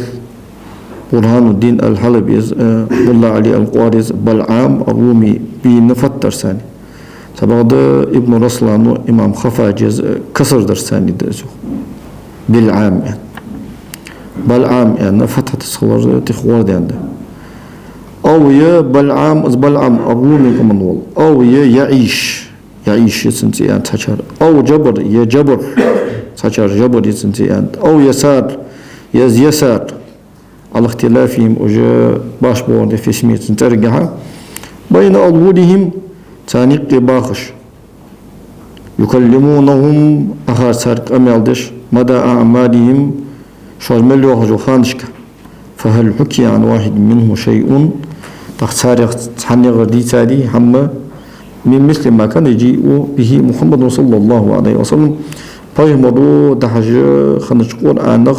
Бурхануддин аль-ХӀалабе из, а, Мулла Ӏали аль-Къари из, БалӀам ар-Руми бийнна фатхьа дар царна. Цхьабакъда Ибн Руслана, имам Хаффаджа из, а, касра дар царна да из, йоах. БилӀам аьнна. БалӀам аьнна фатхьа тӀа хилар тӀехвар даьнна да. أو е БалӀам, из БалӀам ар-Руми къаман вола. أو е ЯӀиш. ЯӀиш я цун цӀи аьннад цхьачар. أو Джабр, е Джабр. Цхьачар Джабр я цун цӀи аьннад. أو Ясар, е Ясар. على اختلافهم, уж башха болаш да في اسمه, цун цӀергахьа. بين أظهرهم, царна юкъе бахаш. يكلمونهم, Ӏохар царга къамаьл деш, مدى أعمارهم, шоаш мел йоахаш йолча ханашка. فهل حكي عن واحد منهم شيء؟ ТӀаккха царех цхьаннегара дийцадий хӀама, من مثل ما كان يجيء به محمد صلى الله عليه وسلم, пайхамара дахьаш хиннача Къуръанах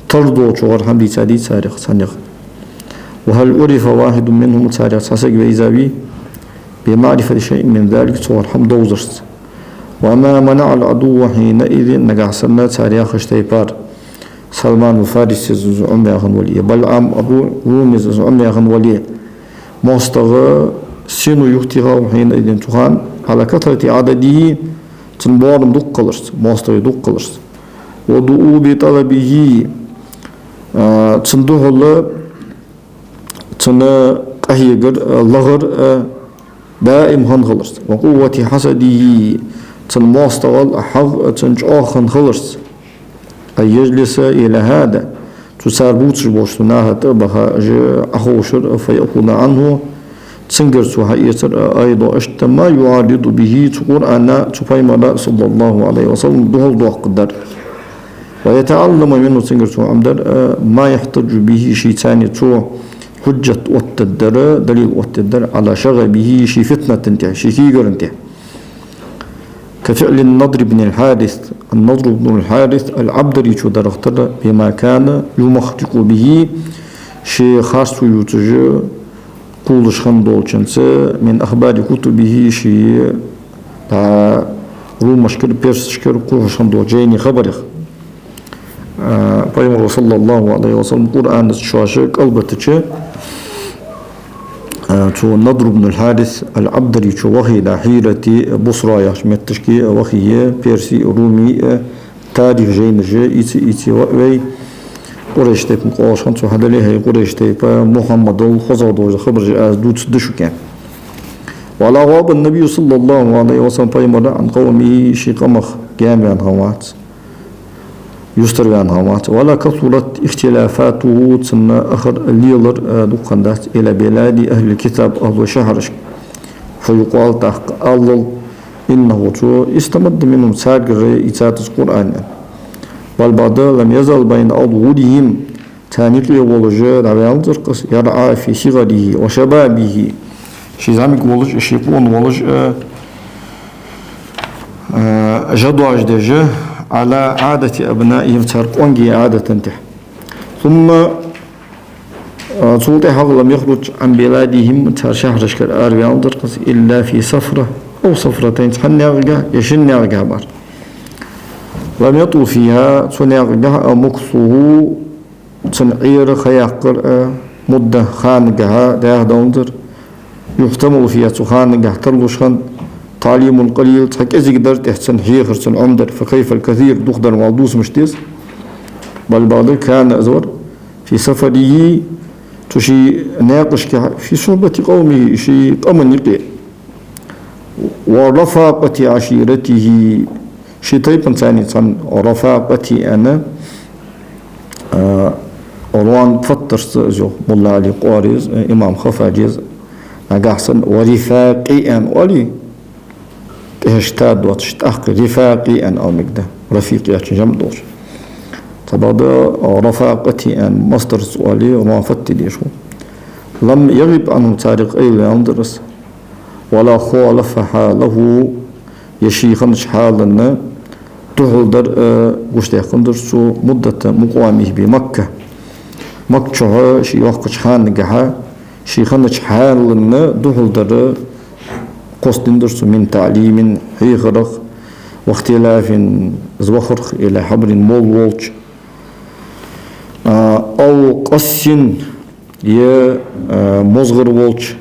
тара долчагӀара хӀама дийцадий царех цхьаннегара? وهل عرف واحد منهم, царех цхьа саг вайзавий, بمعرفة شيء من ذلك, цунгара хӀама довзарца? وما منع العدو حينئذ, нагахьа санна цар яхача тайпара, Салман аль-Фарисис из Ӏомаяь хинна вале, е БалӀам ар-Ру-, Румис из Ӏомаяь хинна вале, моастагӀа сенна юхатехав хьона из цу хана, على كثرة عدده, цун боарам дукха хиларца, моастагӀий дукха хиларца. ودؤوب طلبه, а, цун духьала цун къахьегар, а, лагӀар, а, даим хинна хиларца. وقوة حسده, цун моастагӀал, а, хьагӀ, а, цун чӀоагӀа хинна хиларца. أن يجلس إلى هذا, цу цар бувцаш болча цу наха тӀа баха уж Ӏоховшар, فيأخذ عنه, цунгара цо хьаэцар, а, أيضا иштта, ما يعارض به, цу Къуръана, цу пайхамара, صلى الله عليه وسلم, духьалдоаккхаргдар. ويتعلم منه, цунгара цо Ӏомадар, а, ما يحتج به, шийца цо хьужжат оттадергдар, далил оттадергдар, على شغبه, ший фитнатан тӀа, ший кийгаран тӀа. كفعل النضر بن الحارث, ан-Надр ибн аль-Хьарис аль-Ӏабдаречо дарах тара, بما كان يمخرق به, ше харцо ювцаш кхувлаш хинна долчунца, من أخبار كتبه, ший, а, румашкара, персашкара кхухьаш хинна долча жайнай хабарех. А, пайхамара, صلى الله عليه وسلم, Къуръанаца шоаш кӀалбитача, а, цу Надр ибн аль-Хьарис аль-Ӏабдаречо вахе, да, Хьирати Бусра яхача метташка вахе, Перси, Руми, а, тарих жайнаш, ийца, ийца ва-, вай, Къурайш тайпан къоалаш хиннад цо, хьадале, хӀай Къурайш тайпа, Мухьаммадал хозагӀа долаш да хабараш аз дувцаргда шуга. ولا غاب النبي صلى الله عليه وسلم, пайхамар, عن قومه, ший къамах гаьнаваьнна хиннавац, юстарваьнна хиннавац. ولا كثرت اختلافاته, цун ахар лелар, а, дукха хиннадац, إلى بلاد أهل الكتاب, ахӀлу шахьарашка. فيقال, тӀаккха алал, إنه, цо, استمد منهم, царгара ийцад из Къуръан. بل, бакъда, لم يزل بين أظهرهم, царна юкъе волаш дӀаваьннадар-кх из, يرعى في صغره وشبابه, ше зӀамига волаш, ше къона волаш, а, а, жа доажадеш, على عادة أبنائهم, цар къонгий Ӏадатан тӀа. ثم, а, цул тӀехьагӀа, لم يخرج عن بلادهم, цар шахьарашкара араваьннадар-кх из, إلا في سفرة أو سفرتين, цхьан наькъагахьа е шин наькъагахьа мара. لم يطل فيها, цу наькъагахьа, а, مكثه, цун Ӏера ха яккхара, а, مدة, ханагахьа дӀаяхьа даланзар, يحتمل فيها, цу ханагахь тарлуш хиннад, تعليم القليل, цхьа кӀезига дар, тӀехьа цунна хьехар, цунна Ӏомадар, فكيف الكثير, дукха дар мел дусмаш деза. بل, бакъдар, كان, из вар, في سفره, цу ший наькъашка, في صحبة قومه, ший къаман юкъе, ورفاقة عشيرته, ший тайпанца цхьана, رفاقة аьнна, а, рон фаттарца из йоах, Мулла Ӏали Къорез, э, имам Хаффаджез, нагахь санна ورفاقي аьнна оале, тӀехьашка та доацаш, тӀаккха رفاقي аьнна ала мегаргда, рафикъ яхачун жамӀ долаш. Цхьабакъда, а, رفاقة аьнна масдарца оале, рон фатте дезаш хул. لم يغب عنه, царех къайла ваьннадар из. ولا خالف حاله, е ший хиннача хьаланна духьал дар, э, гучадаьккхандар цо, مدة مقامه بمكة. Макка чухь ший йоаккхача ханагахьа ший хиннача хьаланна духьал дар кхоссаденнадар цо, من تعليم, хьехарах, واختلاف, из вахарах, إلى حبر, молла волча, а, أو قس, е, а, мозгӀар волча.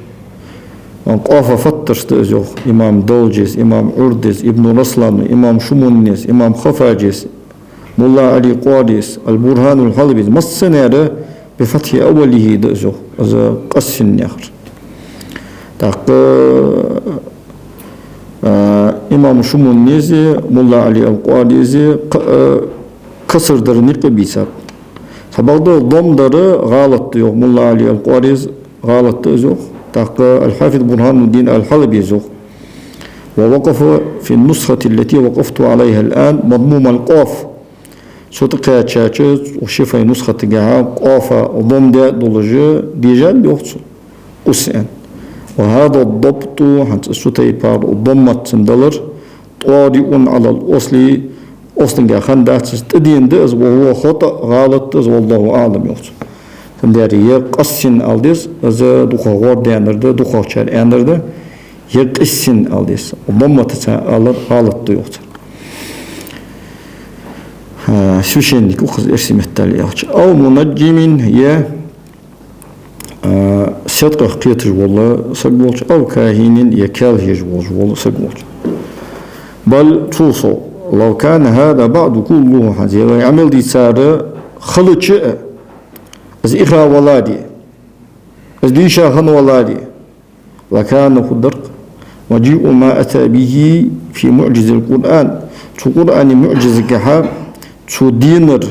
Къофа фаттарца да из йоах имам Далджес, имам Ӏурдес, Ибн Раслана, имам Шумуннес, имам Хаффаджес, Мулла Ӏали Къорес, البرهان الحلبيس, массане а بفتح أوله да из йоах, из قس яхар. ТӀаккха, а, имам Шумуннезе, Мулла Ӏали ал-Къорезеи кха-, а, касра дар никъ бийцаб. Цхьабакъда, дамма дар гӀалат да йоах Мулла Ӏали ал-Къорез, гӀалат да из йоах. ТӀаккха ал-Хьафиз Бурхануддин ал-Хьалабес йоах: ووقف في النسخة التي وقفت عليها الآن مضموم القاف. Со тӀакхаьчача ши фай нусхатагахьа къофа дамма даь долаш дийшад йоах цо, قس аьнна. وهذا الضبط, хӀанз цу тайпара даммат цун далар, طارئ على الأصل, аслага хиннадац из, тӀадена да из, وهو خطأ, гӀалат да из, والله أعلم, йоах цо. Цудухьа е قس ала деза, из дукхагӀа гӀордаьннар да, дукхагӀчар аьннар да, е قس ала деза. Дамматаца алар гӀалат да йоах цар. А, священник ва-кх из, эрсий меттала аьлча. أو منجم, е, а, седкъах кхеташ вола саг волча, أو كاهن, е каьлхаш волаш вола саг волча. بل, цул совгӀа, لو كان هذا بعد كله, хӀанз вай Ӏамал дийцар хилча а, из ихаваларе, из дийша хиннаваларе, لكان, хургдар-кх, مجيء ما أتى به في معجز القرآن, цу Къуръана муӀжизагахьа цо денар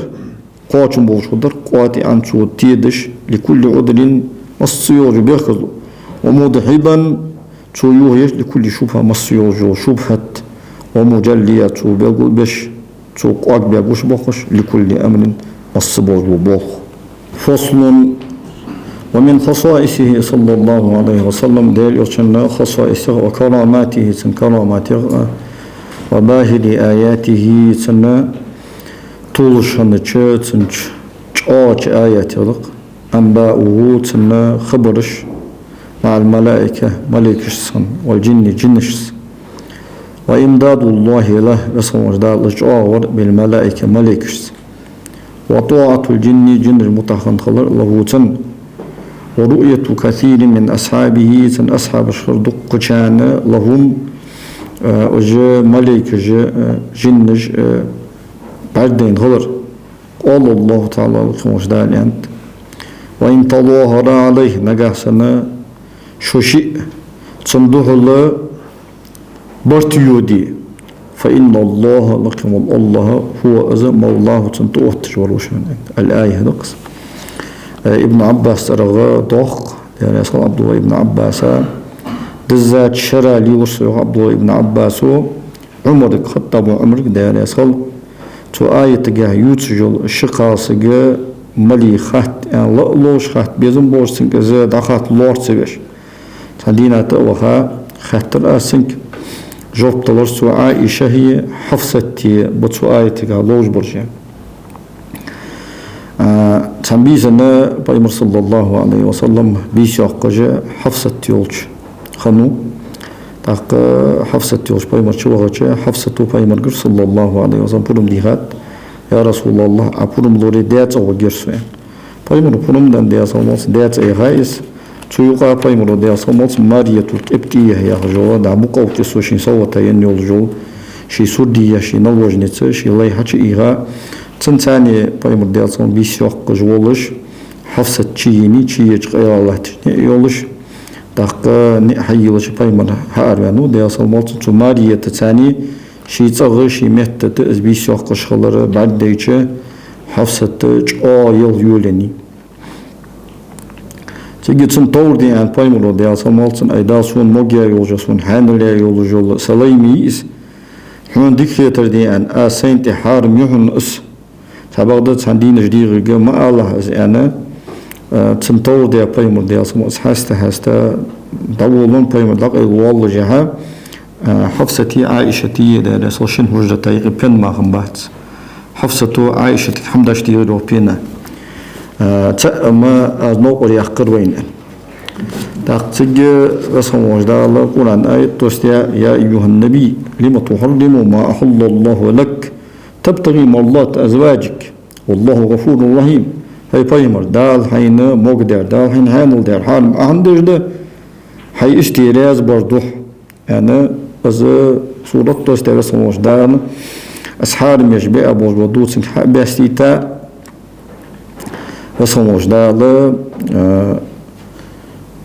кхоачам болаш хургдар, قاطعا, цо тедаш, لكل عذر, массайолча бехказло, ومدحضا, цо йохаеш, لكل شبهة, массайолча шубхӀат, ومجليا, цо белгалбеш, цо кӀоаргбаь гучабоаккхаш, لكل أمر, масса болаш бола болх. فصل. ومن خصائصه صلى الله عليه وسلم, Даьла Элчан хасаисех, وكراماته, цун караматех, وباهر آياته, цун толаш хиннача, цун чӀоагӀача аятех да-кх, أنباؤه, цун хабараш, مع الملائكة, малейкашца хинна, والجن, жинашца. وإمداد الله له, Веза хинна волча Дала чӀоагӀвар, بالملائكة, малейкашца. وطاعة الجن, жинаш мутӀахьа хинна хилар, له, цунна. ورؤية كثير من أصحابه, цун асхьабашхара дуккхачарна, لهم, э, уж малейкаш, э, жинаш, э, бӀаргадайна хилар. قال الله تعالى, Веза хинна волча Дала аьннад: وإن تظاهر عليه, нагахьа санна шо шиъ цунна духьала барт йоде, فإن الله, Веза хинна вола АллахӀ, هو, из, مولاه, цунна тӀаотташ вар ва шоана. الآية да-кх из. Э, Ибн Ӏаббаса цӀерагӀа доагӀа-кх, Даьла раьза хилва Ӏабдуллахь ибн Ӏаббаса, диззача шера лелаш ва йоах Ӏабдуллахь ибн Ӏаббасо Ӏумарга, Хаттаба Ӏумарга, Даьла раьза хилва, цу аятагахьа ювцаш йола ши кхалсаг малий хатта аьнна ла а ловш, хатта безам болаш, цунга из дӀахатта лоархӀ ца веш. Цхьан дийнахьа тӀа а ваха, хаьттар аз цунга, жоп далар цо: Ӏаишахи Хьафсати ба цу аятагахьа ловш бараш? А, цхьан бийсанна Пайхамар, صلى الله عليه وسلم, бийса йоаккхаш Хьафсат йолча хиннав. ТӀаккха Хьафсат йолча Пайхамар чу вахача, Хьафсата Пайхамаргара, صلى الله عليه وسلم, пурам дийхад: يا رسول الله, Ӏа пурам лоре даь цӀагӀа варгьяр со, аьнна. Пайхамара пурам денна, Даьла салам хилда цунна, даь цӀагӀа яьхай из. Цу юкъа пайхамара, Даьла салам хилда цунна, Мариятул Къибтия яхаш йола, дӀа Мукъавкъисо шийна совгӀата енна йолаш йола, ший сурдий, ший наложница, ший лай хьачуийха. Цунца цхьана пайхамар, Даьла салам хилда цунна, бийса йоаккхаш волаш, Хьафсат чуйийна, чуйеча къайла латташ ниӀ йолаш, тӀаккха ниӀ хьайийлача пайхамар хьаараваьннав, Даьла салам хилда цунна. Цу Мариятаца цхьана ший цӀагӀа, ший меттата из бийса йоаккхаш хилар бӀаргадайча, Хьафсат чӀоагӀа йола йолаеннай. Цига цунна товр даь аьннад пайхамара, Даьла салам хилда цунна: «Ай Дала, сона могаяь йолаш, сона хьаьнала яь йолаш йола са лай ма йий из. Хьона дика хетар даь аьнна, аз сайна тӀа хьарам я хьона из». Цхьабакъда цхьан дийнахьа дийгӀарга ма алалахь из аьнна, а, цунна товр даь пайхамара, Даьла салам хилда цунна, из хьаста-хьаста дӀаволавеннав пайхамар, дӀакъайла воаллашехьа, а, Хьафсатеи Ӏайшатеи, Даьла раьза хилва, шин хьужрата юкъе пен мара хиннабац. Хьафсата Ӏайшатага хӀама деш дийгӀар йола пена. А, цаӀ ма аз новкъара яьккхар вайна. ТӀаккха цига Веза хинна волча Дала Къуръан аят доссадаьд: «يا أيها النبي لم تحرم ما أحل الله لك تبتغي مرضات أزواجك والله غفور رحيم». ХӀай пайхамар, Дала хьайна могадаьр, Дала хьайна хьаьнал даьр хьарам Ӏа хӀана деш да, хьай истий раьза бар духьа, аьнна, из сурат доссадаьд Веза хинна волча Дала, из хьарам еш беа болаш бола дувцанга хьа а баьстийта, Веза хинна волча Дала, а,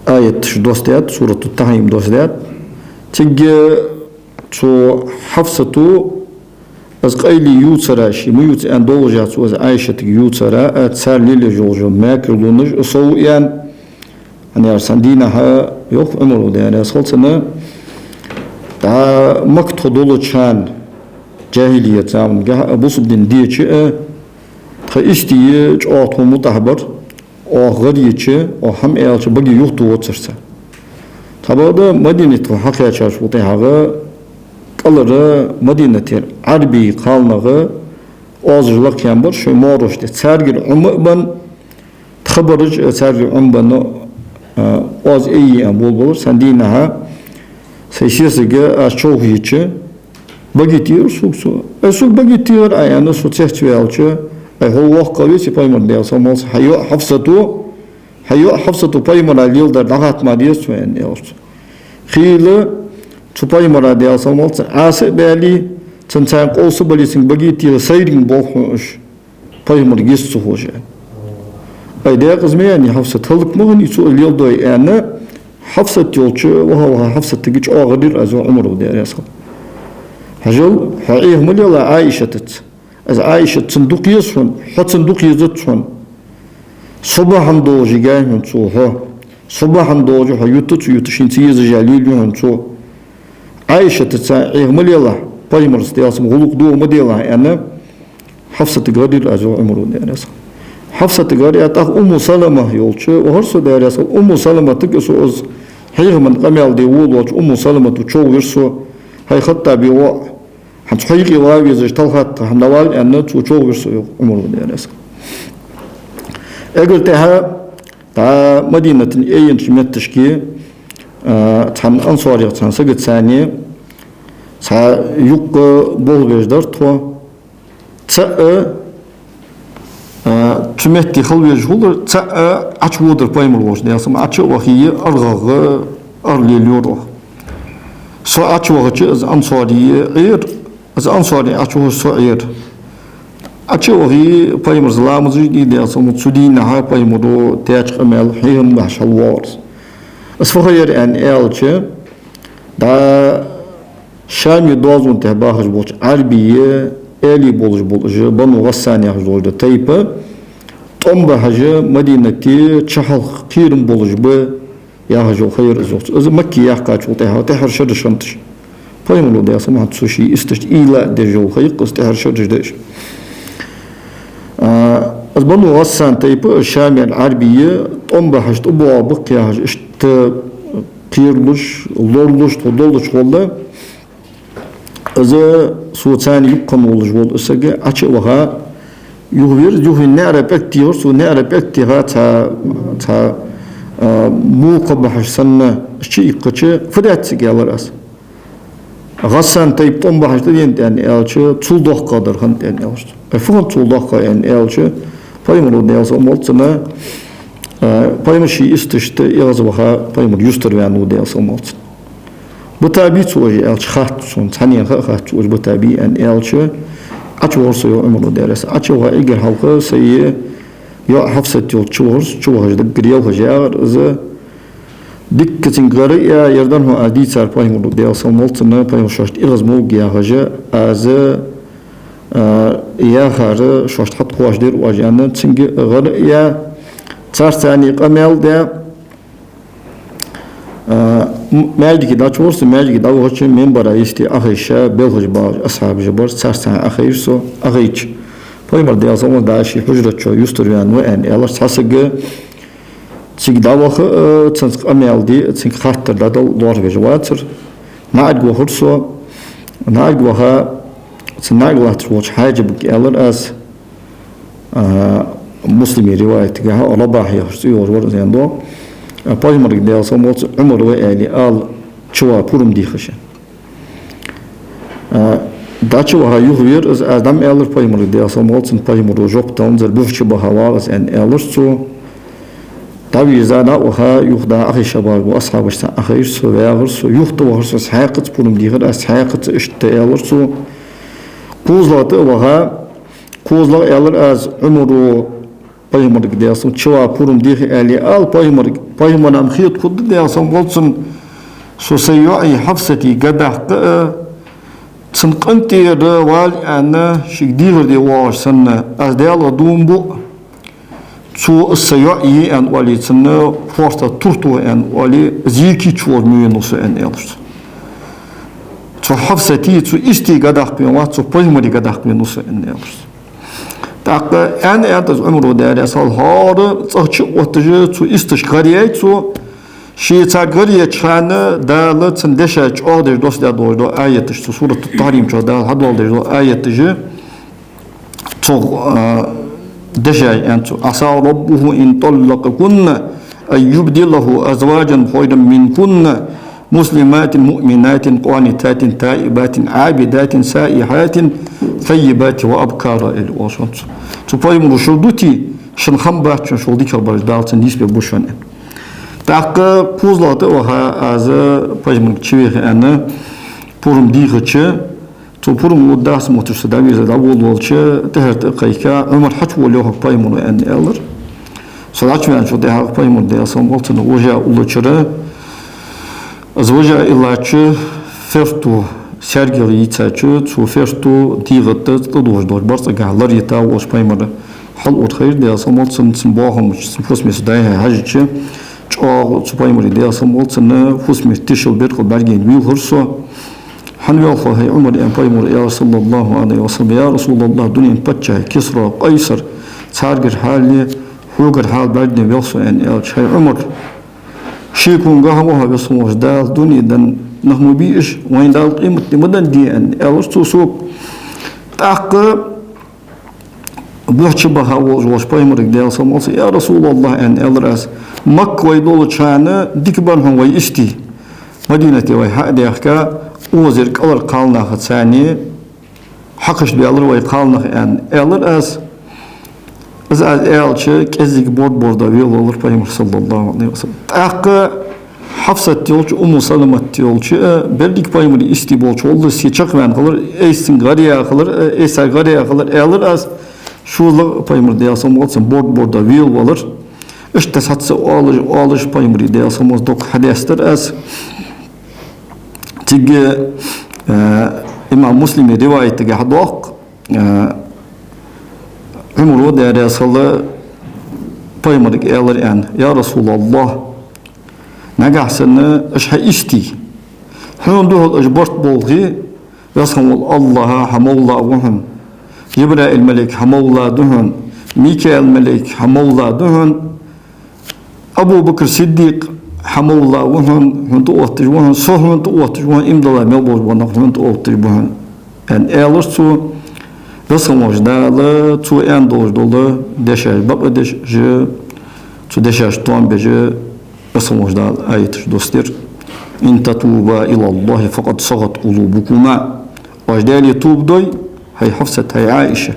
аяташ доссадаьд, сурату Тахьрим доссадаьд. Цига цу Хьафсата из къайла ювцар, ше ма ювца аьнна долаш яц цо из Ӏайшатага ювцар, а, цар лелаеш йолаш йола мекарлонаш а сов аьнна, хӀана аьлча цхьан дийнахьа йоах Ӏумара, Даьла раьза хилва цунна, дӀа Макка тхо долча хана, джахӀилият замангахьа а, бусалба ди деча а, тха истий чӀоагӀа тхона мутӀахьа бар, оаха гӀар йича, оаха хӀама аьлча баге юхатохацар цар. Цхьабакъда Мадинате тхо хьакхаьчачул тӀехьагӀа кӀалхара Мадинатера Ӏарбий кхалнах оазаш лакхъяьнна бар, шоай маьраш тӀа, царгара Ӏомабенна, тха бараш а царгара Ӏомабенна, а, оаз айе аьнна болабелар. Цхьан дийнахьа сай сесага аз човхайича, баге тийгӀар сога цо. Ай, сога баге тийгӀар Ӏа, аьнна, со цецваьлча, ай, хьо воккха веце пайхамар, Даьла салам хилда цунна, хьа йоӀ Хьафсата, хьа йоӀ Хьафсата пайхамара леладер дӀахатта ма деза цо, аьнна, аьлар цо. Хийла цу пайхамара, Даьла салам хилда цунна, Ӏаса а баьле, цунца цхьана къовса а бале, цунга баге а тийгӀа, сайренга болх хьона уж. Пайхамарга йист ца ховш, аьнна. Ай, декъаза ма яьннай Хьафсат, хӀалак ма хиннай цо из леладой, аьнна, Хьафсат йолча, ваха-ваха Хьафсатага чӀоагӀа гӀар йир аз, йоах Ӏумара, Даьла раьза хилва. Хьажал, хьо Ӏеха ма лела Ӏайшатаца. Из Ӏайшат цунна дукха еза хьона, хьо цунна дукха езац хьона. Со бахьан долаш йигай хьона цо хьо. Со бахьан долаш хьо юта ца юта, шийна ца езаш лелаю хьона цо. Ӏайшатаца Ӏеха ма лелахь, пайхамарца, Даьла салам хилда цунна, гӀулакх догӀа ма делахь, аьнна, Хьафсатага гӀар йир аз, йоах Ӏумара, Даьла раьза хилва. Хьафсатага гӀар яь, тӀаккха Умму Салама йолча вахар со, Даьла раьза хилва. Умму Саламатага со из хьехаман къамаьл де волавелча, Умму Саламата човхавир со: «ХӀай Хаттаба воӀ, хӀанз хьо юкъе вала везаш талхатта хьа навал», аьнна, цо човхавир со, йоах Ӏумара, Даьла раьза хилва. Эггара тӀехьа дӀа Мадинате айеннача метташка, а, цхьан ансарех цхьан сагаца цхьана цхьа юкъе болх беш дар тхо. ЦаӀ, а, цу метте хила везаш хулар, цаӀ Ӏочуводар пайхамар волча, Даьла салам хилда цунна, Ӏочу а вахе, аргӀагӀа ара лелайора оаха. Со Ӏочувахача, из ансари Ӏер, из ансари Ӏочувахача, со Ӏер. Ӏочу а вахе, пайхамарца ламазаш де, Даьла салам хилда цунна, цу дийнахьа пайхамара даьча къамаьла хьехам бахьаш хьалвоагӀар из. Из фу хиннаяр аьнна аьлча, дӀа Шаме доазон тӀа бахаш болча Ӏарбий аьлий болаш бола уж, Бану ГӀассан яхаш долаш да тайпа, тӀом бахьаш Мадинате чухьалха кхерам болаш ба яхаш йола ха яр из, йоах цо. Из Макка яьккхачул тӀехьагӀа тӀеххьара шераш хиннад уж. Пайхамара, Даьла салам хилда цунна, цу ший исташта уйла а деш йола ха я-кх из, тӀеххьара шераш да уж. А, из Бану ГӀассан тайпа, Шамера Ӏарбий, тӀом бахьаш, тӀабоагӀа бакъ яхаш, иштта кхералуш, лоралуш тхо долча хана, из со царна юкъе волаш вола из саг Ӏочу а ваха, юхавир, юхавенна наӀара пӀелг техар цо, наӀара пӀелг теха цхьа, цхьа, а, мукха бахьаш санна чуиккхача, фу даьд цига, аьлар аз. ГӀассан тайпа тӀом бахьаш тӀаденад аьнна аьлча, цул доккхагӀдар хиннад аьнна аьлар цо. Э, фу хиннад цул доккхагӀа аьнна аьлча, пайхамара, Даьла салам хилда цунна, э, Пайхамар ший исташта эгӀазваха, пайхамар юстарваьннав, Даьла салам хилда цунна. «Бита бий цо уж?» аьлча, хатт цунна, цхьаннена ха а хатт цо уж бита бий аьнна аьлча, Ӏочувахар со, йоах Ӏумара, Даьла раьза хилва цунна, Ӏочуваха, эггара хьалха са йоӀ Хьафсат йолча чувахар со, чувахаш даггара елхаш ягӀар из. Дикка цунга гӀар а яь, ер дар хьона аз дийцар, пайхамара, Даьла салам хилда цунна, пайхамар шоашта эгӀазмалга яхаш, аз, а, яхар шоашта хьатӀакхоачаш дар оаш аьнна, цунга гӀар а яь, царца цхьана къамаьл даь, а, м-, маьждиге дӀачувахар со, маьждиге дӀавахача, минбара йисте Ӏохайша, белхаш багӀаш асхьабаш бар, царца цхьана Ӏохайра со, Ӏохайча, пайхамар, Даьла салам хилда цунна, ший хьужрат чу юстарваьнна ва аьнна аьлар. Цхьа саг цига дӀаваха а, цунца къамаьл де а, цунга хаттар дӀадала лоархӀаш вацар. НаӀарга вахар со. НаӀарга ваха, цу наӀарга латташ волча хьаджабага аьлар аз, а, Муслима риваятагахьа, Рабахь яхаш цӀи йолаш вар из, аьнна доагӀа. А, пайхамарга, Даьла салам хилда цунна, Ӏумар ва аьле ала, чува пурам дийхача. А, дӀачуваха юхавера из, аз дӀа-м аьлар пайхамарга, Даьла салам хилда цунна, пайхамара жоп даланзар, бух чубаха вагӀа из аьнна аьлар цо. ДӀавийрза, дӀа а ваха, юха дӀа Ӏохайша багӀаш бола асхьабашца цхьана Ӏохайра со, вагӀар со, юха тӀавахар со, цхьаькхаза пурам дийхар аз, цхьаькхаза, иштта аьлар цо. КхозлагӀа тӀа а ваха, кхозлагӀа аьлар аз Ӏумара, пайхамарга, Даьла салам хилда цунна, чува пурам дийха аьле ала пайхамарга. Пайхамара-м хетаргда, Даьла салам хилда цунна, со са йоӀий Хьафсатий гӀо даккха а, цун къинтӀера вала аьнна, шийга дехар де воагӀаш санна, аз Даьлах дув буъ, цо са йоӀ е аьнна оале, цунна фоарта тур тохе аьнна оале, зекий чу вожа ма венав со аьнна аьлар цо. Цу Хьафсатий, цу истий гӀо даккха венавац, цу пайхамарий гӀо даккха венав со аьнна аьлар цо. ТӀаккха аьнна, аьнна, из Ӏумара, Даьла раьза хилва цунна, хӀара цӀагӀа чу а отташ, цу исташка гӀар яьй цо. Ше царга гӀар еча хана Дала цун дешаш чӀоагӀдеш доссадаь долаш дола аяташ, цу Сурату-т-Тахьрим чу Дала хьадоаладеш дола аяташ, цу, а, дешаш аьннад цо: «عسى ربه إن طلقكن أن يبدله أزواجا خيرا منكن مسلمات مؤمنات قانتات تائبات عابدات سائحات ثيبات وأبكارا», аьле оалаш хиннад цо. Цу пайхамара шура дите, шун хам бац шоана, шул дикагӀа бараш Дала цунна нийсбергба шоана. ТӀаккха кхозлагӀа тӀа а ваха, аз пайхамарга чувеха аьнна, пурам дийхача, цо пурам лургдац мотташ со дӀавийрза дӀаволавелча, тӀехьара тӀа а кхайка, Ӏумар хьачуволавелва-хьогӀ пайхамара аьнна аьлар. Со дӀачуваьнначул тӀехьагӀа пайхамара, Даьла салам хилда цунна, вожа уллачара, из вожа иллача ферто, саьргагӀа йийцача, цу ферто дегӀа тӀа тӀадувхаш долча барзкъагахьа лар йита волаш пайхамар хьалъур хайра, Даьла салам хилда цунна, цун бахамаш, цун фусаме со дӀа-хьа хьежача, чӀоагӀа цу пайхамара, Даьла салам хилда цунна, фусаме тешал бир, кхы бӀаргаяйна вийлхар со. «Хьан велхо, хӀай Ӏумар?» аьнна, пайхамара аьлар, صلى الله عليه وسلم: «يا رسول الله, дунен паччахьий Кисра, Къайсар, царгара хьал, хьогара хьал бӀаргадайна велх со», аьнна аьлча, хӀай Ӏумар, шеконгахьа ва хьо, Веза хинна волча Дала, дунен денна нах ма бий уж, вайна Дала къематди ма деннадий аьнна аьлар цо сога. ТӀаккха бух чубаха волаш волча пайхамарга, Даьла салам хилда цунна: «يا رسول الله, аьнна аьлар аз, Макка вай долча хана дика бар хьона вай истий. Мадинате вай хьа а даьхка, озар кӀалхара кхалнахаца цхьана хьакхашта баьлар вай кхалнах», аьнна аьлар аз. Из аз аьлча, кӀеззига борд-борда велавелар пайхамар, صلى الله عليه وسلم. ТӀаккха Хьафсат йолча, Умму Саламат йолча, а, беррига пайхамара истий болча гӀолла се чакхваьнна хилар, айса цунга гӀар яь хилар, а, айса гӀар яь хилар, аьлар аз. ШозлагӀа пайхамар, Даьла салам хилда цунна, борд-борда велавелар. Иштта цхьацца оалаш, оалаш пайхамара, Даьла салам хилда цунна, дог хьадаьстар аз. Цига, а, имам Муслима риваятагахьа доагӀа, а, Ӏумара, Даьла раьза хилва цунна, пайхамарга аьлар аьнна: «يا رسول الله, нагахьа санна уж хьа истий, хьона духьала уж барт болхе, Веза хинна волча АллахӀ хьа мавла ва хьона, Жабраил малайк хьа мавла да хьона, Микаил малайк хьа мавла да хьона, Абу Бакр Сиддикъ хьа мавла ва хьона, хьона тӀаотташ ва хьона, со хьона тӀаотташ ва хьона, иман дилла мел болаш бола нах хьона тӀаотташ ба хьона», аьнна аьлар цо. Веза хинна волча Дала цо аьнна долаш дола дешаш бакъдеш, цу дешашта тоам беш, Веза хинна волча Дала аяташ доссадир: «إن تتوبا إلى الله فقد صغت قلوبكما». Оаш Даьлага тоба дой, хӀай Хьафсат, хӀай Ӏаиша,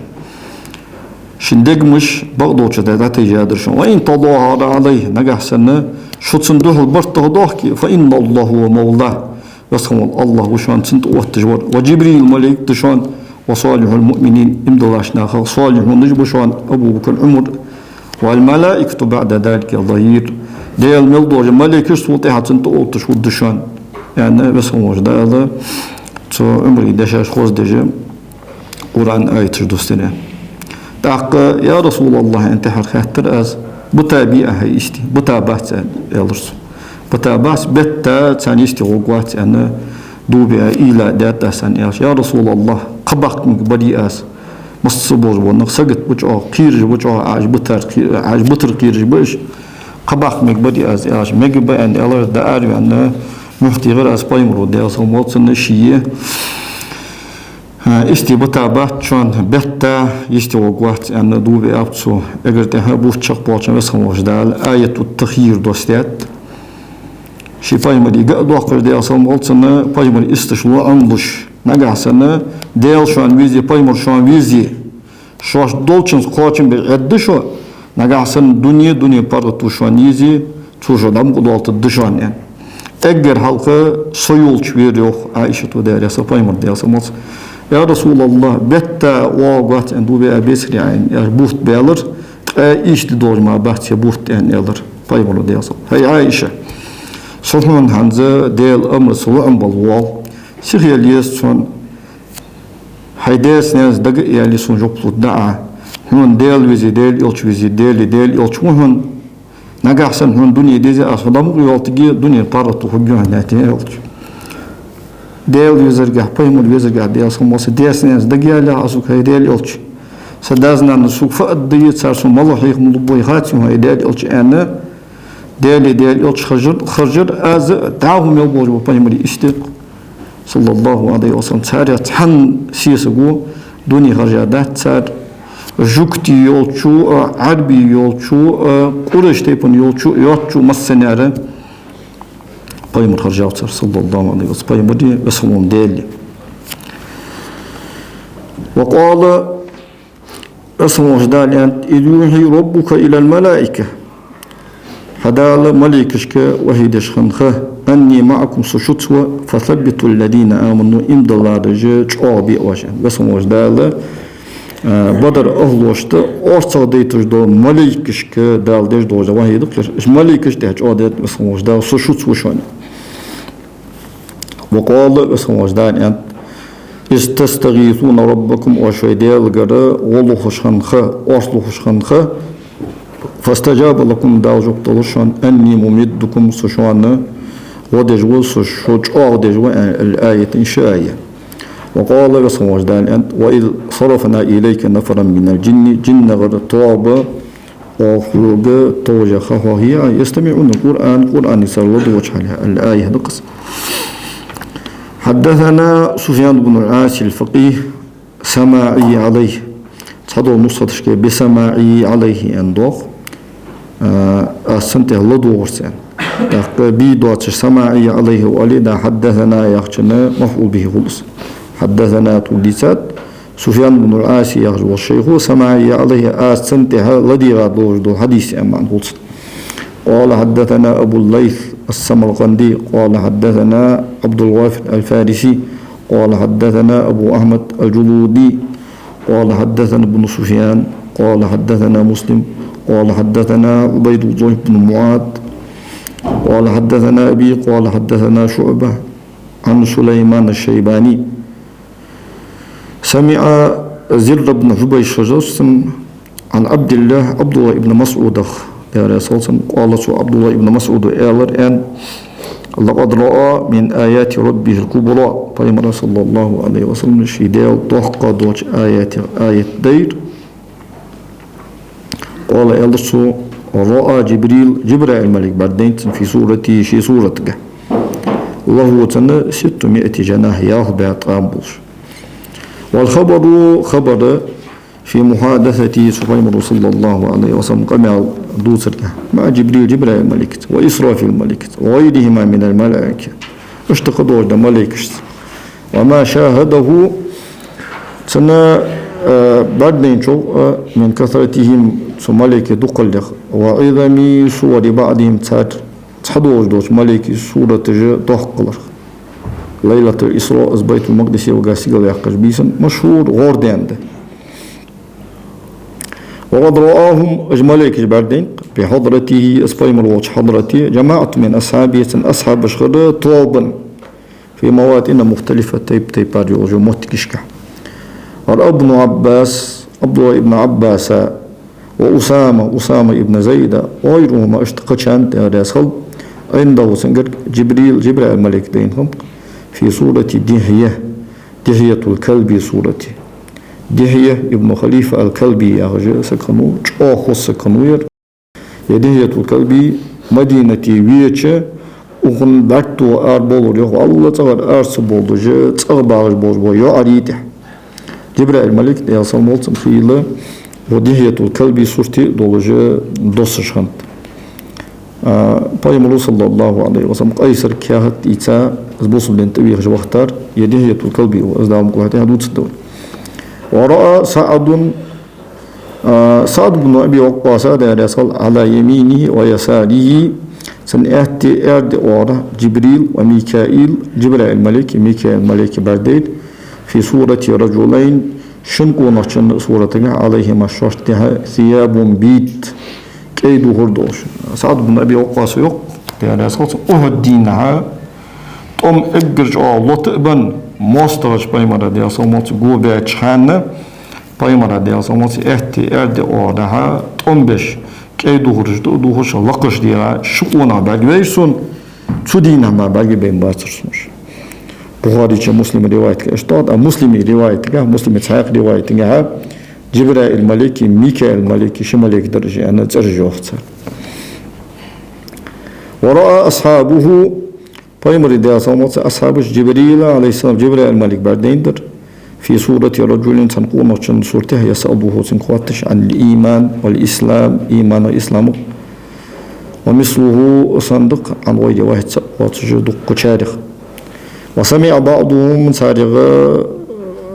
Шун дегаш бакъдолча тӀа дӀатайжадар шоана. «وإن تظاهر عليه», нагахьа санна шо цунна духьал барт тӀадоахке, «فإن الله هو مولاه», Веза хинна вола АллахӀ ва шоана цунна тӀаотташ вар. «وجبريل», малейк да шоана, «وصالح المؤمنين», иман долаш нахах салихьунаш ба шоана, Абу Бакр, Ӏумар, «والملائكة بعد ذلك ظهير». Даьла мел долча малейкаш цул тӀехьа цунна тӀаотташ хургда шоана, аьнна, Веза хинна волча Дала цу Ӏумара дешаш хоза деш Къуръан аяташ доссадир. ТӀаккха: «Я РасулаллахӀ», аьнна, тӀехьара хаьттар аз, «бита бий Ӏа хьай йисте?» «Бита бац», аьнна, аьлар цо. «Бита бац, бетта царна йисте гӀоргвац», аьнна, дув биа уйла даьд аз царна, аьлча: «Я РасулаллахӀ, кхаъ баккха мегаргбий аз? Массаболча бола нах сагота ба чӀоагӀа, кхераш ба чӀоагӀа, Ӏа уж битар кхе-, Ӏа уж битар кхераш ба уж. Кхаъ баккха мегаргбий аз?» аьлча, «Мегаргба», аьнна, аьлар, дӀаараваьнна, мухь тӀехьара аз Пайхамара, Даьла салам хилда цунна, ший йисте бита бац шоана, бетта йисте гӀоргвац, аьнна, дув биаб цо. Эггара тӀехьа бутт чакхбоалача Веза хинна волча Дала аяту тахйир доссадаьд. Ший Пайхамара га а доаккхаш, Даьла салам хилда цунна, Пайхамар исташ лоӀамлуш, нагахьа санна Даьла шоана везе, Пайхамар шоана везе, шоашта долчунца кхоачам бе Ӏергда шо, нагахьа санна дуне, дунен паргӀато шоана езе, цо шо дӀа мукъадоалийтаргда шоана, аьнна. Эггара хьалха со йолча вера, йоах Ӏайшата, дера са Пайхамар, Даьла салам хилда цунна. «Я РасулаллахӀ, бетта оагӀув вац», аьнна, дув биа бецарий Ӏа, аьнна, аьлча, бутт баьлар, «Къаьстта долаш ма бац ер бутт», аьнна, аьлар Пайхамара, Даьла салам хилда цунна. «ХӀай Ӏайша, со хьона хӀанз Даьла амарца лоӀам бала воал. Сиха яла еза сона, хьай даьца-наьнаца дага а яьле, сона жоп лургда Ӏа. Хьона Даьла везе, Даьла Элча везе, Даьлеи Даьла Элчеи ва хьона. Нагахьа санна хьона дуне дезе, аз хьо дӀа мукъайоалийтаргья, дунен паргӀато хургья хьона», аьнна, аьлча. «Даьла везаргахьа, Пайхамар везаргахьа, Даьла салам хилда цунна, са даьца-наьнаца дага а яьле аз сога, хӀай Даьла Элча. Са даьца-наьнаца сога фу аргда, цар сона малагӀа хьехам лургба хац сона, хӀай Даьла Элча», аьнна, Даьлеи Даьла Элчеи хержар, хержар, аз дӀахо мел болча Пайхамара йисте, саллаллахӀу Ӏалайхи ва саллам, царех цхьан сесаго дуне хержа дац цар, жугтий йолчо а, Ӏарбий йолчо а, къурайш тайпан йолчо а, йоацачо массане а Пайхамар хержав цар, саллаллахӀу Ӏалайхи ва саллам, Пайхамари Веза хинна волча Даьлеи. «وقال», Веза хинна волча Дала аьннад: «إذ يوحي ربك إلى الملائكة». Хьа Дала малейкашка вахьи деш хиннад: «أني معكم», со шуца ва, «فثبتوا الذين آمنوا», иман диллараш чӀоагӀа бе оаш, аьнна. Веза хинна волча Дала, а, Бадр ахӀлошта орцагӀа дайташ дола малейкашка Дала деш дола вахьи да-кх ер. Уж малейкаш тӀехьа чӀоагӀа даьд Веза хинна волча Дала: «Со шуца ва шоана». «وقال», Веза хинна волча Дала аьннад: «إذ تستغيثون ربكم», оаш шоай Даьлагара гӀо лохаш хиннад, орц лохаш хиннад, «فاستجاب لكم», Дала жоп делар шоана: «أني ممدكم», со шоана гӀо деш ва, со шо чӀоагӀа деш ва, аьнна, аятан ши аят. «وقال», Веза хинна волча Дала аьннад: «وإذ صرفنا إليك نفرا من الجن», жинагӀара тоаба оаха хьога товжа ха хьоахае, «يستمعون القرآن», Къуръан цар ладувгӀача хьале, аят да-кх из. حدثنا سفيان بن العاصي الفقيه سماعي عليه. Цхьадолча нусхаташка «بسماعي عليه» аьнна доагӀа, а, аз цунна тӀехьа ладувгӀарца аьнна. ТӀаккха «би» доацаш «سماعي عليه» оале, да, «حدثنا» яхачун мафӀул бихӀи хул из. «حدثنا» тӀа дийцад, Суфьян ибн аль-Ӏаси яхаш волча шайхо, «سماعي عليه», аз цунна тӀехьа ладийгӀа долаш дола хьадис аьнна маӀан хул цун. قال حدثنا أبو الليث السمرقندي قال حدثنا عبد الغافر الفارسي قال حدثنا أبو أحمد الجلودي قال حدثنا ابن سفيان قال حدثنا مسلم قال حدثنا عبيد الله بن معاذ قال حدثنا أبي قال حدثنا شعبة عن سليمان الشيباني سمع زر بن حبيش хержа цунна عن عبد الله, Ӏабдуллахь ибн МасӀудах, Даьла раьза хилва цунна, قال цо, Ӏабдуллахь ибн МасӀуда аьлар, аьнна: «لقد رأى من آيات ربه الكبرى», Пайхамара, саллаллахӀу Ӏалайхи ва саллам, ший Даьла доккха долча аятех аят дайра. قال, аьлар цо: «رأى جبريل, Жибраил малейк бӀаргадайнад цунна, في صورته, ший суратагахь. له цунна ستمائة جناح, ялх бӀаь ткъам болаш». والخبر, хабар, في محادثته, цу Пайхамара, саллаллахӀу Ӏалайхи ва саллам, къамаьл дувцаргахь, مع جبريل, Жибраил малейкаца, وإسرافيل малейкаца, وغيرهما من الملائكة, иштта кхыдолча малейкашца. وما شاهده, цунна Э, бӀаргадайначул, э, من كثرتهم, цу малейкий дукхаллех, وعظم صور بعضهم, цар цхьадолаш долча малейкий сураташ доккхаларах. ليلة الإسراء, из Байтул-Макъдисе вига сигала яьккхача бийсан машхӀур гӀордаьнна да. وقد رآهم, уж малейкаш бӀаргадайнад, بحضرته, из пайхамар волча хьадрате, جماعة من أصحابه, цун асхьабашхара тоба, في مواطن مختلفة, тайп-тайпара йолча моттигашка. رأى ابن عباس, ӀабдуллахӀ ибн Ӏаббаса, وأسامة, Усама ибн Зайда, وغيرهما, иштта кхычарна, Даьла раьза хилва, عنده, цунгара, جبريل, Джибраил малейк дайна хиннаб, في صورة دحية, Дихьятул-Калби сурате. Дихья ибн Халифа ал-Калби яхаш саг хиннав, чӀоагӀа хоза саг хиннав ер. Ер Дихьятул-Калби Мадинате веча, укхун бӀаргтоха арабовлар, йоах, валлахӀи, цӀагӀара ара ца боалаш, цӀагӀа багӀаш болаш бола йоӀарий тӀехьа. Джибраил малейк, Даьла салам хилда цунна, хийла ер Дихьятул-Калби сурте долаш доссаш хиннад. А, пайхамара, صلى الله عليه وسلم, Къайсара каьхат ийца, из бусалба дина тӀавехаш вахийтар ер Дихьятул-Калби ва, из Дала мукъалахь тӀехьа дувцаргда вайна. ورأى سعد, а, СаӀд ибн Аби Ваккъаса, Даьла раьза хилва, على يمينه ويساره, цун аьтта, аьрда оагӀорахьа, جبريل وميكائيل, Джибраил малейк, Микаил малейк бӀаргадайра, في صورة رجلين, шин къонахчун суратагахьа, عليهما, шоашта тӀехьа, ثياب بيض, кӀай духар долаш. СаӀд ибн Аби Ваккъаса йоах, Даьла раьза хилва цунна, Ухьуд дийнахьа тӀом эггара чӀоагӀа лота а бенна, моастагӀча пайхамара, Даьла салам хилда цунна, го баьча хана, пайхамара, Даьла салам хилда цунна, аьтта, аьрда оагӀорахьа тӀом беш, кӀай духараш, дуӀа духараш лакхаш дегӀа ши къонах бӀаргавайра сона, цу дийнахьа мара бӀаргабайна бацар сона уж. Бухаречоа, Муслима риваятагахьа иштта да, а Муслима риваятагахьа, Муслима цхьаькха риваятагахьа, Джибраил малейк, Микаил малейк, ши малейк дар уж аьнна цӀераш йоах цар. ورأى أصحابه, пайхамара, Даьла салам хилда цунна, асхьабаша, جبريل عليه السلام, Джибраил малейк бӀаргадайнадир, في صورة رجل, цхьан къонахчун суртехьа, يسأله, цунга хоатташ, عن الإيمان والإسلام, иман, ислам, ومثله, из санна дакъа, عن غير واحد, цаӀ а хоатташ дукха кхычарех. وسمع بعضهم, царех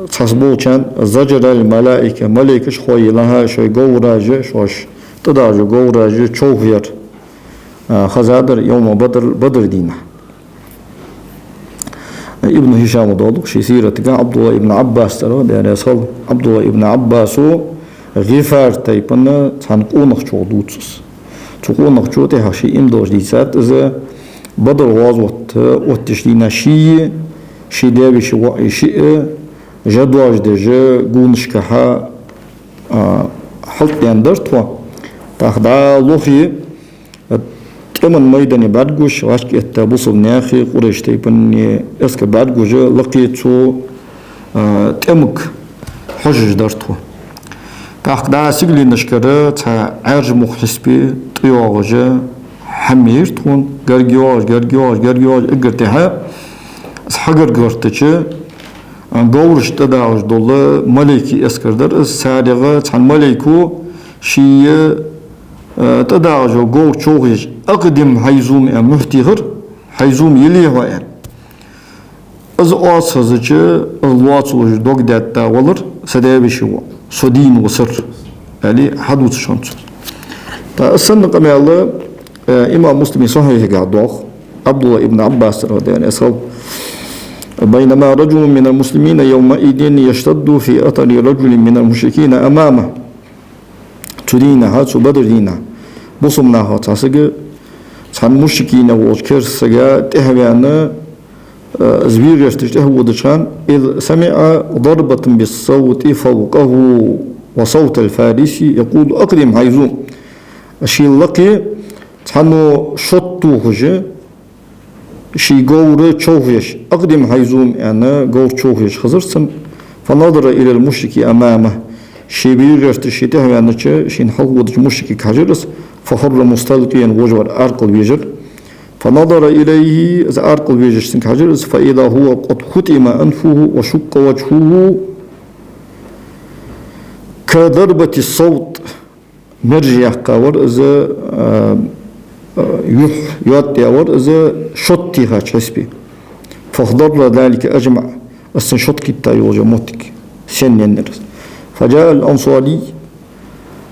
цхьаболчарна, زجر الملائكة, малейкаша хой лаха шоай говраш, шоаш тӀадагӀаш говраш човхаяр, а, хезадар, يوم بدر, Бадр дийнахьа. Ибн Хишама доаладу ший сиратагахьа ӀабдуллахӀ ибн Ӏаббаса цӀерагӀа, Даьла раьза хилва, ӀабдуллахӀ ибн Ӏаббаса ГӀифар тайпан цхьан къонахчох дувц из. Цу къонахчо тӀехьа ший иман долаш дийцад из, Бадр гӀазот оттача дийнахьа ший, ший даь-веший воӀ шиъ, жа доажадеш, гонашкахьа, а, хьалтӀадаьннадар тхо. ТӀаккха дӀа лохе, тӀема майдане бӀаргагуш, гӀачкъетта бусалба наьха, Къурайш тайпан эскар бӀаргагуш, лакхе цу, а, тӀемага хьожаш дар тхо. ТӀаккха дӀа сигаленашкара цхьа Ӏаьржа мух хьисапе тӀайоагӀаш хӀама яйра тхона, гарга йоагӀаш, гарга йоагӀаш, гарга йоагӀаш, эггара тӀехьа из хьагаргагӀертача, говрашта тӀадагӀаш дола малейкий эскар дар из. Царех цхьан малейко ший, э, тӀадагӀаш йола говр човхаеш, أقدم حيزوم, аьнна, мухь техар, حيزوم яле хьо, аьнна. Из оаз хезача, из лоацалуш дог даьтта валар са даь-веший воӀ, со дийна ва сар, аьле, хьадувцаш хиннад цо. ТӀаккха из санна къамаьл, э, имам Муслима Сахьихьагахьа доагӀа, ӀабдуллахӀ ибн Ӏаббаса, Даьла раьза хилва: بينما رجل من المسلمين يومئذ يشتد في أثر رجل من المشركين أمامه. Цу дийнахьа, цу Бадр дийнахьа, бусалба нахах цхьа саг цхьан мушрикех волча керста сага тӀехьаваьнна, э, из ве гӀерташ тӀехьа водача хана, إذ سمع ضربة بالسوط فوقه وصوت الفارس يقول: أقدم حيزوم. Ший лакхе цхьанне шод тохаш, ший говр човхаеш, أقدم حيزوم, аьнна, говр човхаеш хезар цунна. فنظر إلى المشرك أمامه. Ший ве гӀерташ ший тӀехьаваьннача, шийна хьалха водача мушрикага хьажар из, فخر مستلقيا, вожавар аракъал вежар. فنظر إليه, из аракъал вежаш цунга хьажар из, فإذا هو قد حطم أنفه وشق وجهه كضربة السوط. Мержа яьккхавар из, а, а, юхь йоттаяьвар из шод техача хьисапе. فاخضر ذلك أجمع. Из цун шод кхийтта йолча моттиг сенна еннаяр из. فجاء الأنصاري.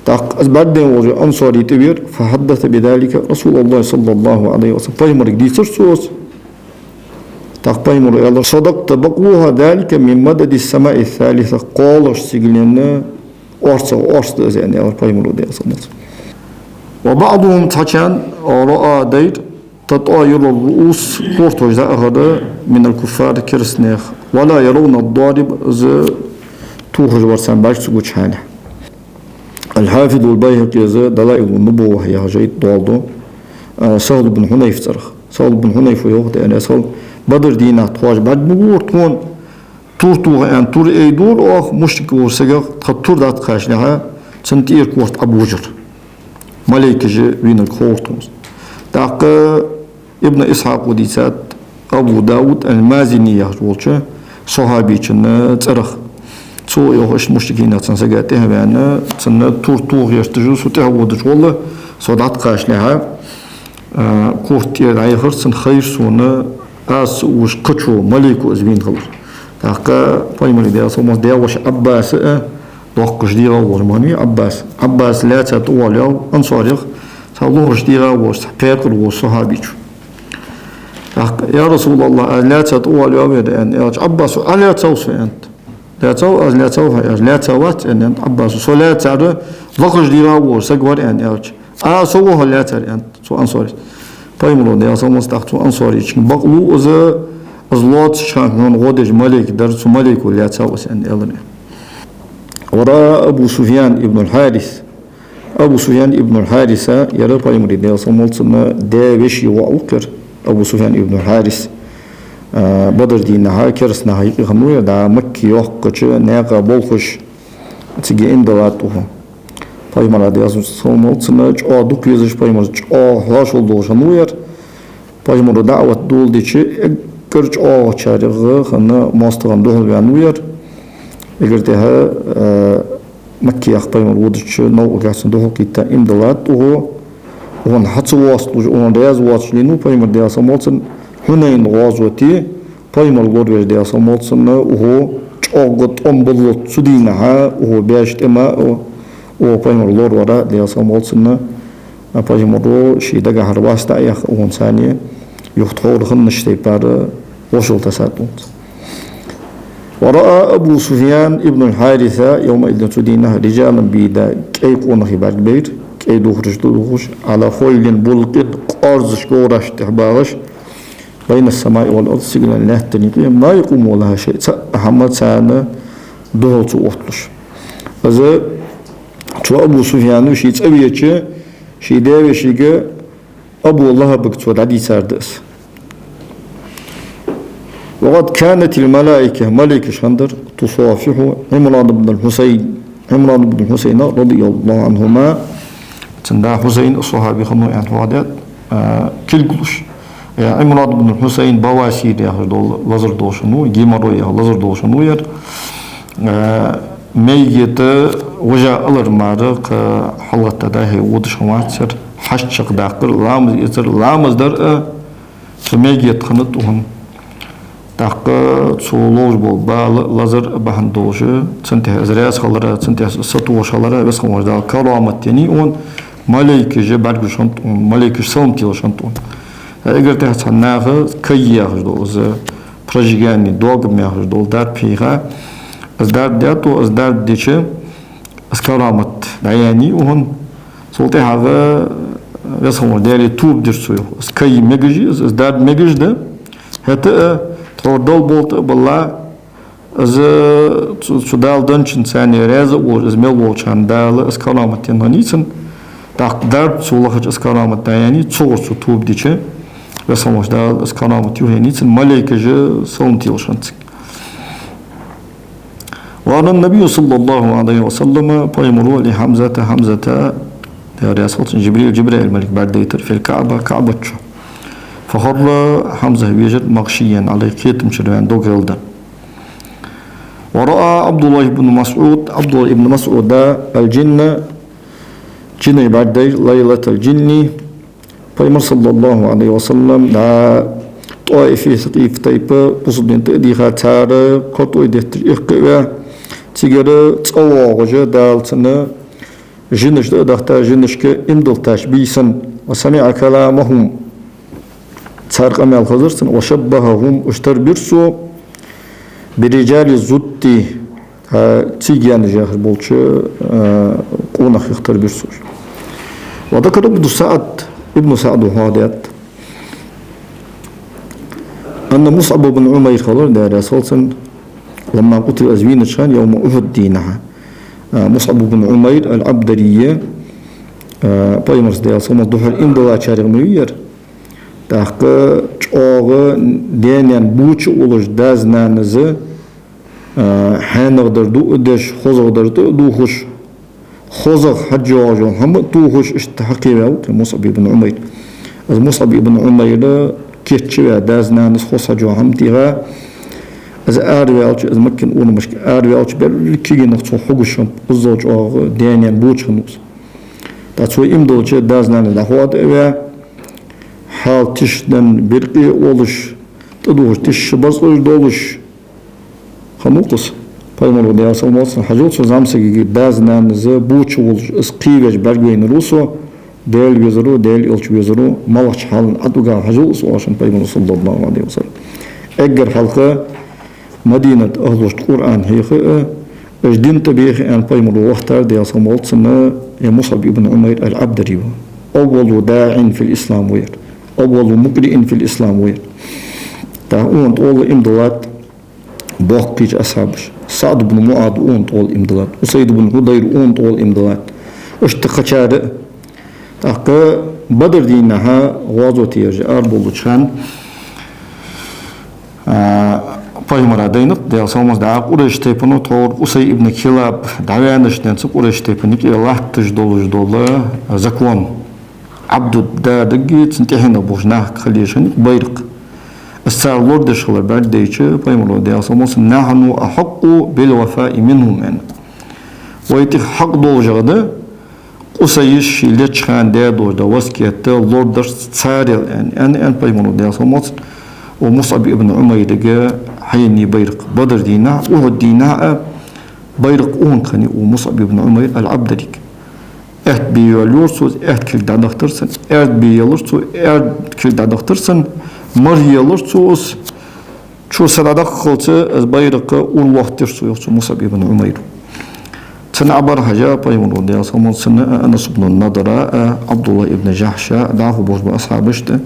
ТӀаккха из бӀаргадайна волча ансаре тӀавера, فحدث بذلك رسول الله صلى الله عليه وسلم. Пайхамарга дийцар цо из. ТӀаккха пайхамара аьлар: صدقت، бакълув хьо, ذلك من مدد السماء الثالثة. КхоалагӀча сигален орцагӀа орц да из, аьнна, аьлар пайхамара, Даьла салам хилда цунна. وبعضهم، цхьачарна, رأى، дайра, تطاير الرؤوس، кортош дӀаахар, من الكفار، керастанех, ولا يرون الضارب، из тохаш вар царна бӀарг ца гуча хьале. Аль-Хьафиз аль-Байхьакъе из «Далаил ан-Нубувва» яха жайна тӀа доаладу, а, Сахьл ибн Хьунайф цӀерах. Сахьл ибн Хьунайфа йоах, аьнна, Сахьл, Бадр дийнахьа тхоаш бӀарг бугур тхона, тур тоха аьнна, тур айдора оаха, мушрик волча сагах, тха тур дӀатӀакхачалехьа, цун тӀера корта Ӏобожар. Малейкаш вийнарг ховра тхона из. ТӀаккха Ибн Исхьакъа дийцад Абу Дауд аль-Мазини яхаш волча сахьабечун цӀерах. Цо йоах, иштта мушрикий нах цхьан сага тӀехьа ваьнна, цунна тур тоха гӀерташ, цо тӀехьа водаш вола, со дӀатӀакхачалехьа, а, корта тӀера дӀаяхар цун хайра сона, аз ца увш кхычо малейко из вийна хилар. ТӀаккха пайхамара, Даьла салам хилда цунна, даь-воша Ӏаббаса а, доккхача дегӀа волаш ма вий Ӏаббас. Ӏаббас лаьца тӀавоалаваьв ансарех, цхьа лохаш дегӀа волаш, цхьа пекъар волаш сахьабечо. ТӀаккха: «Я РасулаллахӀ, аз лаьца тӀавоалаваьв ер», аьнна, аьлча, Ӏаббаса: «Ӏа лаьцав со?» аьннад. «Лаьцав, аз лаьцав хьо», аьлча, «Лаьца вац», аьннад Ӏаббаса. «Со лаьцар лохаш дегӀа волаш саг вар», аьнна, аьлча, «А, со ва хьо лаьцар», аьннад цу ансаре. Пайхамара, Даьла салам хилда цунна, тӀаккха цу ансаречунга бакълув из, из лоацача хана хьона гӀо деш малейк дар, цу малейко лаьцав из, аьнна, аьлар. ورأى أبو سفيان بن الحارث. Абу Суфьян ибн аль-Хьариса, ер пайхамара, Даьла салам хилда цунна, даь-веший воӀ ва-кх ер, Абу Суфьян ибн аль-Хьарис. А, Бадр дийнахьа кераста наха юкъе хиннав ер, дӀа Макка йоккхача наькъа болхаш цига иман диллад укхо. Пайхамара, Даьла салам хилда цунна, чӀоагӀа дукха везаш, пайхамара чӀоагӀа хьоашалгӀа долаш хиннав ер. Пайхамара даӀват доладича, эггара чӀоагӀачарех хинна моастагӀа духьалваьннав ер. Эггара тӀехьа, э, Макках пайхамар водача новкъагахьа цунна духьалкхийтта иман диллад укхо. Укхунна хьа ца воасталуш, укхунна раьза воацаш лийнав пайхамар, Даьла салам хилда цунна, Хьунайн гӀазоте, пайхамар лоравеш, Даьла салам хилда цунна, укхо чӀоагӀа тӀом баллалца цу дийнахьа, укхо баьча тӀема, укхо пайхамар лоравара, Даьла салам хилда цунна, а, пайхамара ший дагахьара вас дӀаяхар укхунна царна, юха тховра хиннача тайпара вошал тасад цунца. ورأى أبو سفيان بن الحارث يومئذ، цу дийнахьа, رجالا بيضا، кӀай къонахий бӀаргабайра, кӀай духараш духаш, على خيل بلق، къоарзача говрашта тӀехьа багӀаш, بين السماء والأرض، сигален лаьттан юкъе, ما يقوم لها شيء، цхьа хӀама царна духьал ца отталуш. Из цу Абу Суфьяно ший цӀавеча, ший даь-вешийга Абу ЛахӀабага цо дӀадийцар да из. وقد كانت الملائكة، малейкаш хиннадар, تصافح عمران بن الحصين، Ӏимран ибн Хьусайна, رضي الله عنهما, цун да Хьусайн сахьаби хиннав аьнна хьоахадаьд, а, кулгалуш. Э, Ӏимран ибн Хьусайн Бавасир яхаш дола лазар долаш хиннав, геморрой яха лазар долаш хиннав ер. Э, мейгет вижа алар мара кхы хьалгӀатта дӀа-хьа водаш хиннавац ер, хьашташка даккхар, ламаз эцар, ламаз дар а, цу мейгета хиннад укхун. ТӀаккха цо ловш бола бала, лазар бахьан долаш, цунна тӀехьа из раьза хилар, цунна тӀехьа сатохаш хилар, Веза хинна волча Дала карамат еннай укхунна, малейкаша бӀаргагуш хиннад укхунна, малейкаша салам телаш хиннад укхунна. Эггара тӀехьа цхьан наха кай яхаш дола, из прожигание, догам яхаш дола дарба хьийха, из дарба даьд укхо, из дарба дича, из карамат дӀаяьннай укхунна. Цул тӀехьагӀа Веза хинна волча Даьлага тоба дир цо, йоах. Из кай мегаш я, из, из дарба мегаш да. ХӀаьта а, тхьовра Далла болт а балла, из цу, цу Дала денначунца раьза а волаш, из мел волча хана Дала из карамат енна хиннай цунна. ТӀаккха дарба цо лахача из карамат дӀаяьннай, цугӀар цо тоба дича, Веза хинна волча Дала из карамат юхаеннай цунна, малейкаша салам телаш хиннад цунга. وأن النبي صلى الله عليه وسلم، пайхамара, لحمزة، Хьамзата, Даьла раьза хилва цунна, جبريل، Жибраил малейк бӀаргадайтар, في الكعبة، КаӀбат чу. فخر، Хьамза вежар, مغشيا عليه، кхетамчура ваьнна, дог гӀелденна. ورأى عبد الله بن مسعود، Ӏабдуллахь ибн МасӀуда, الجن، жинаш бӀаргадайра, ليلة الجن، Пайхамар, صلى الله عليه وسلم, дӀа ТӀоифе, СакъифӀа тайпа бусалба дин тӀа а дийха, цар кортӀой детташ, иккха а ваь, Цигара цӀавоагӀаш, Дала цунна жинаш тӀа а дахта, жинашка иман диллийташ бийсан. وسمع كلامهم. Цар къамаьл хазар цунна. وشبههم, уж тара бир цо, برجال الزبد, а, цигенаш яхаш болча, а, къонахех тара бир цо уж. وذكر ابن سعد, Ибн СаӀда хьоахадаьд, أن مصعب بن عمير, хилар, Даьла раьза хилва цунна, لما قتل, из вийнача хана, يوم أحد дийнахьа. А, МусӀаб ибн Ӏумайр ал-Ӏабдари, а, пайхамарца, Даьла салам хилда цунна, духьал иман диллачарех ма вий ер. ТӀаккха чӀоагӀа даь-наьна боча а волаш, дас-нанас, а, хьанагӀдар дуа а деш, хозагӀдар тӀа а дувхаш, хозагӀа хьажжа йоагӀаш йола хӀама а тохаш, иштта хьакхеваь ва-кх МусӀаб ибн Ӏумайр. Из МусӀаб ибн Ӏумайр кийчваь, дас-нанас хоза хьажжа йола хӀама тӀехьа, из араваьлча, из Маккан урамашка араваьлча, берригача кагийнах цо хьегаш хиннаб, иззал чӀоагӀа даь-наьна боча хиннав из. ТӀаккха цо иман диллача, дас-нанас дӀахоадаь а ваь, хьал тишденна, беркъе а волаш, тӀадувхаш тиша барзкъаш долаш, хиннав-кх из. Пайхамара, Даьла салам хилда цунна, хьажал цу зӀамсагага, дас-нанас боча волаш, из кхевеш бӀаргавайнавар ва со, Даьла везар ва, Даьла элча везар ва, малагӀча хьала тӀа вагӀа, хьажал из, оалаш хиннад Пайхамара, саллаллахӀу Ӏалайхи ва саллам. Эггара хьалха Мадината ахӀлошта Къуръан хьеха а, уж дина тӀабеха аьнна Пайхамара вахийтар, Даьла салам хилда цунна, ер МусӀаб ибн Ӏумайр ал-Ӏабдари ва. أول داع في الإسلام ва ер. أول مقرئ في الإسلام ва ер. ТӀаккха укхунна тӀагӀолла иман диллад боккхийча асхьабаша. СаӀд ибн МуӀаз укхунна тӀагӀолла иман диллад. Усайд ибн Худайр укхунна тӀагӀолла иман диллад. Иштта кхычар а. ТӀаккха Бадр дийнахьа гӀазоте ераш арабовлача хана, а, Пайхамара дайнад, Даьла салам хилда цунна, дӀа Къурайш тайпано тхьовра Усай ибн Килаб дӀаваьннача денз Къурайш тайпан юкъе латташ долаш дола закон. Ӏабдуддар даггара цун тӀехьенах болча нахага хила езаш хиннай-кх байракх. Из цар лорадеш хилар бӀаргадайча, Пайхамара, Даьла салам хилда цунна: «نحن أحق بالوفاء منهم», аьнна. Вай тӀех хьакъ долашагӀа да Къусайш ший леча хана даь долаш дола васкет лорадарца царел, аьнна, аьнна, аьнна Пайхамара, Даьла салам хилда цунна, укх МусӀаб ибн Ӏумайрага хьаеннай байракх. Бадр дийнахьа, Ухьуд дийнахьа а байракх укхунга хиннай, укх МусӀаб ибн Ӏумайр ал-Ӏабдарига. Аьтта бе йоалаяр цо из, аьтта кулг дӀадахийтар цунна, аьрда бе елар цо, аьрда кулг дӀадахийтар цунна, мара елар цо из, чу са дӀадаккхалца из байракх уралохийтар цо, йоах цу МусӀаб ибн Ӏумайра. Цунна Ӏабар хьажа Пайхамара, Даьла салам хилда цунна, а, Анас ибн Надра а, ӀабдуллахӀ ибн Жахьш а, дӀахо болаш ба асхьабашта: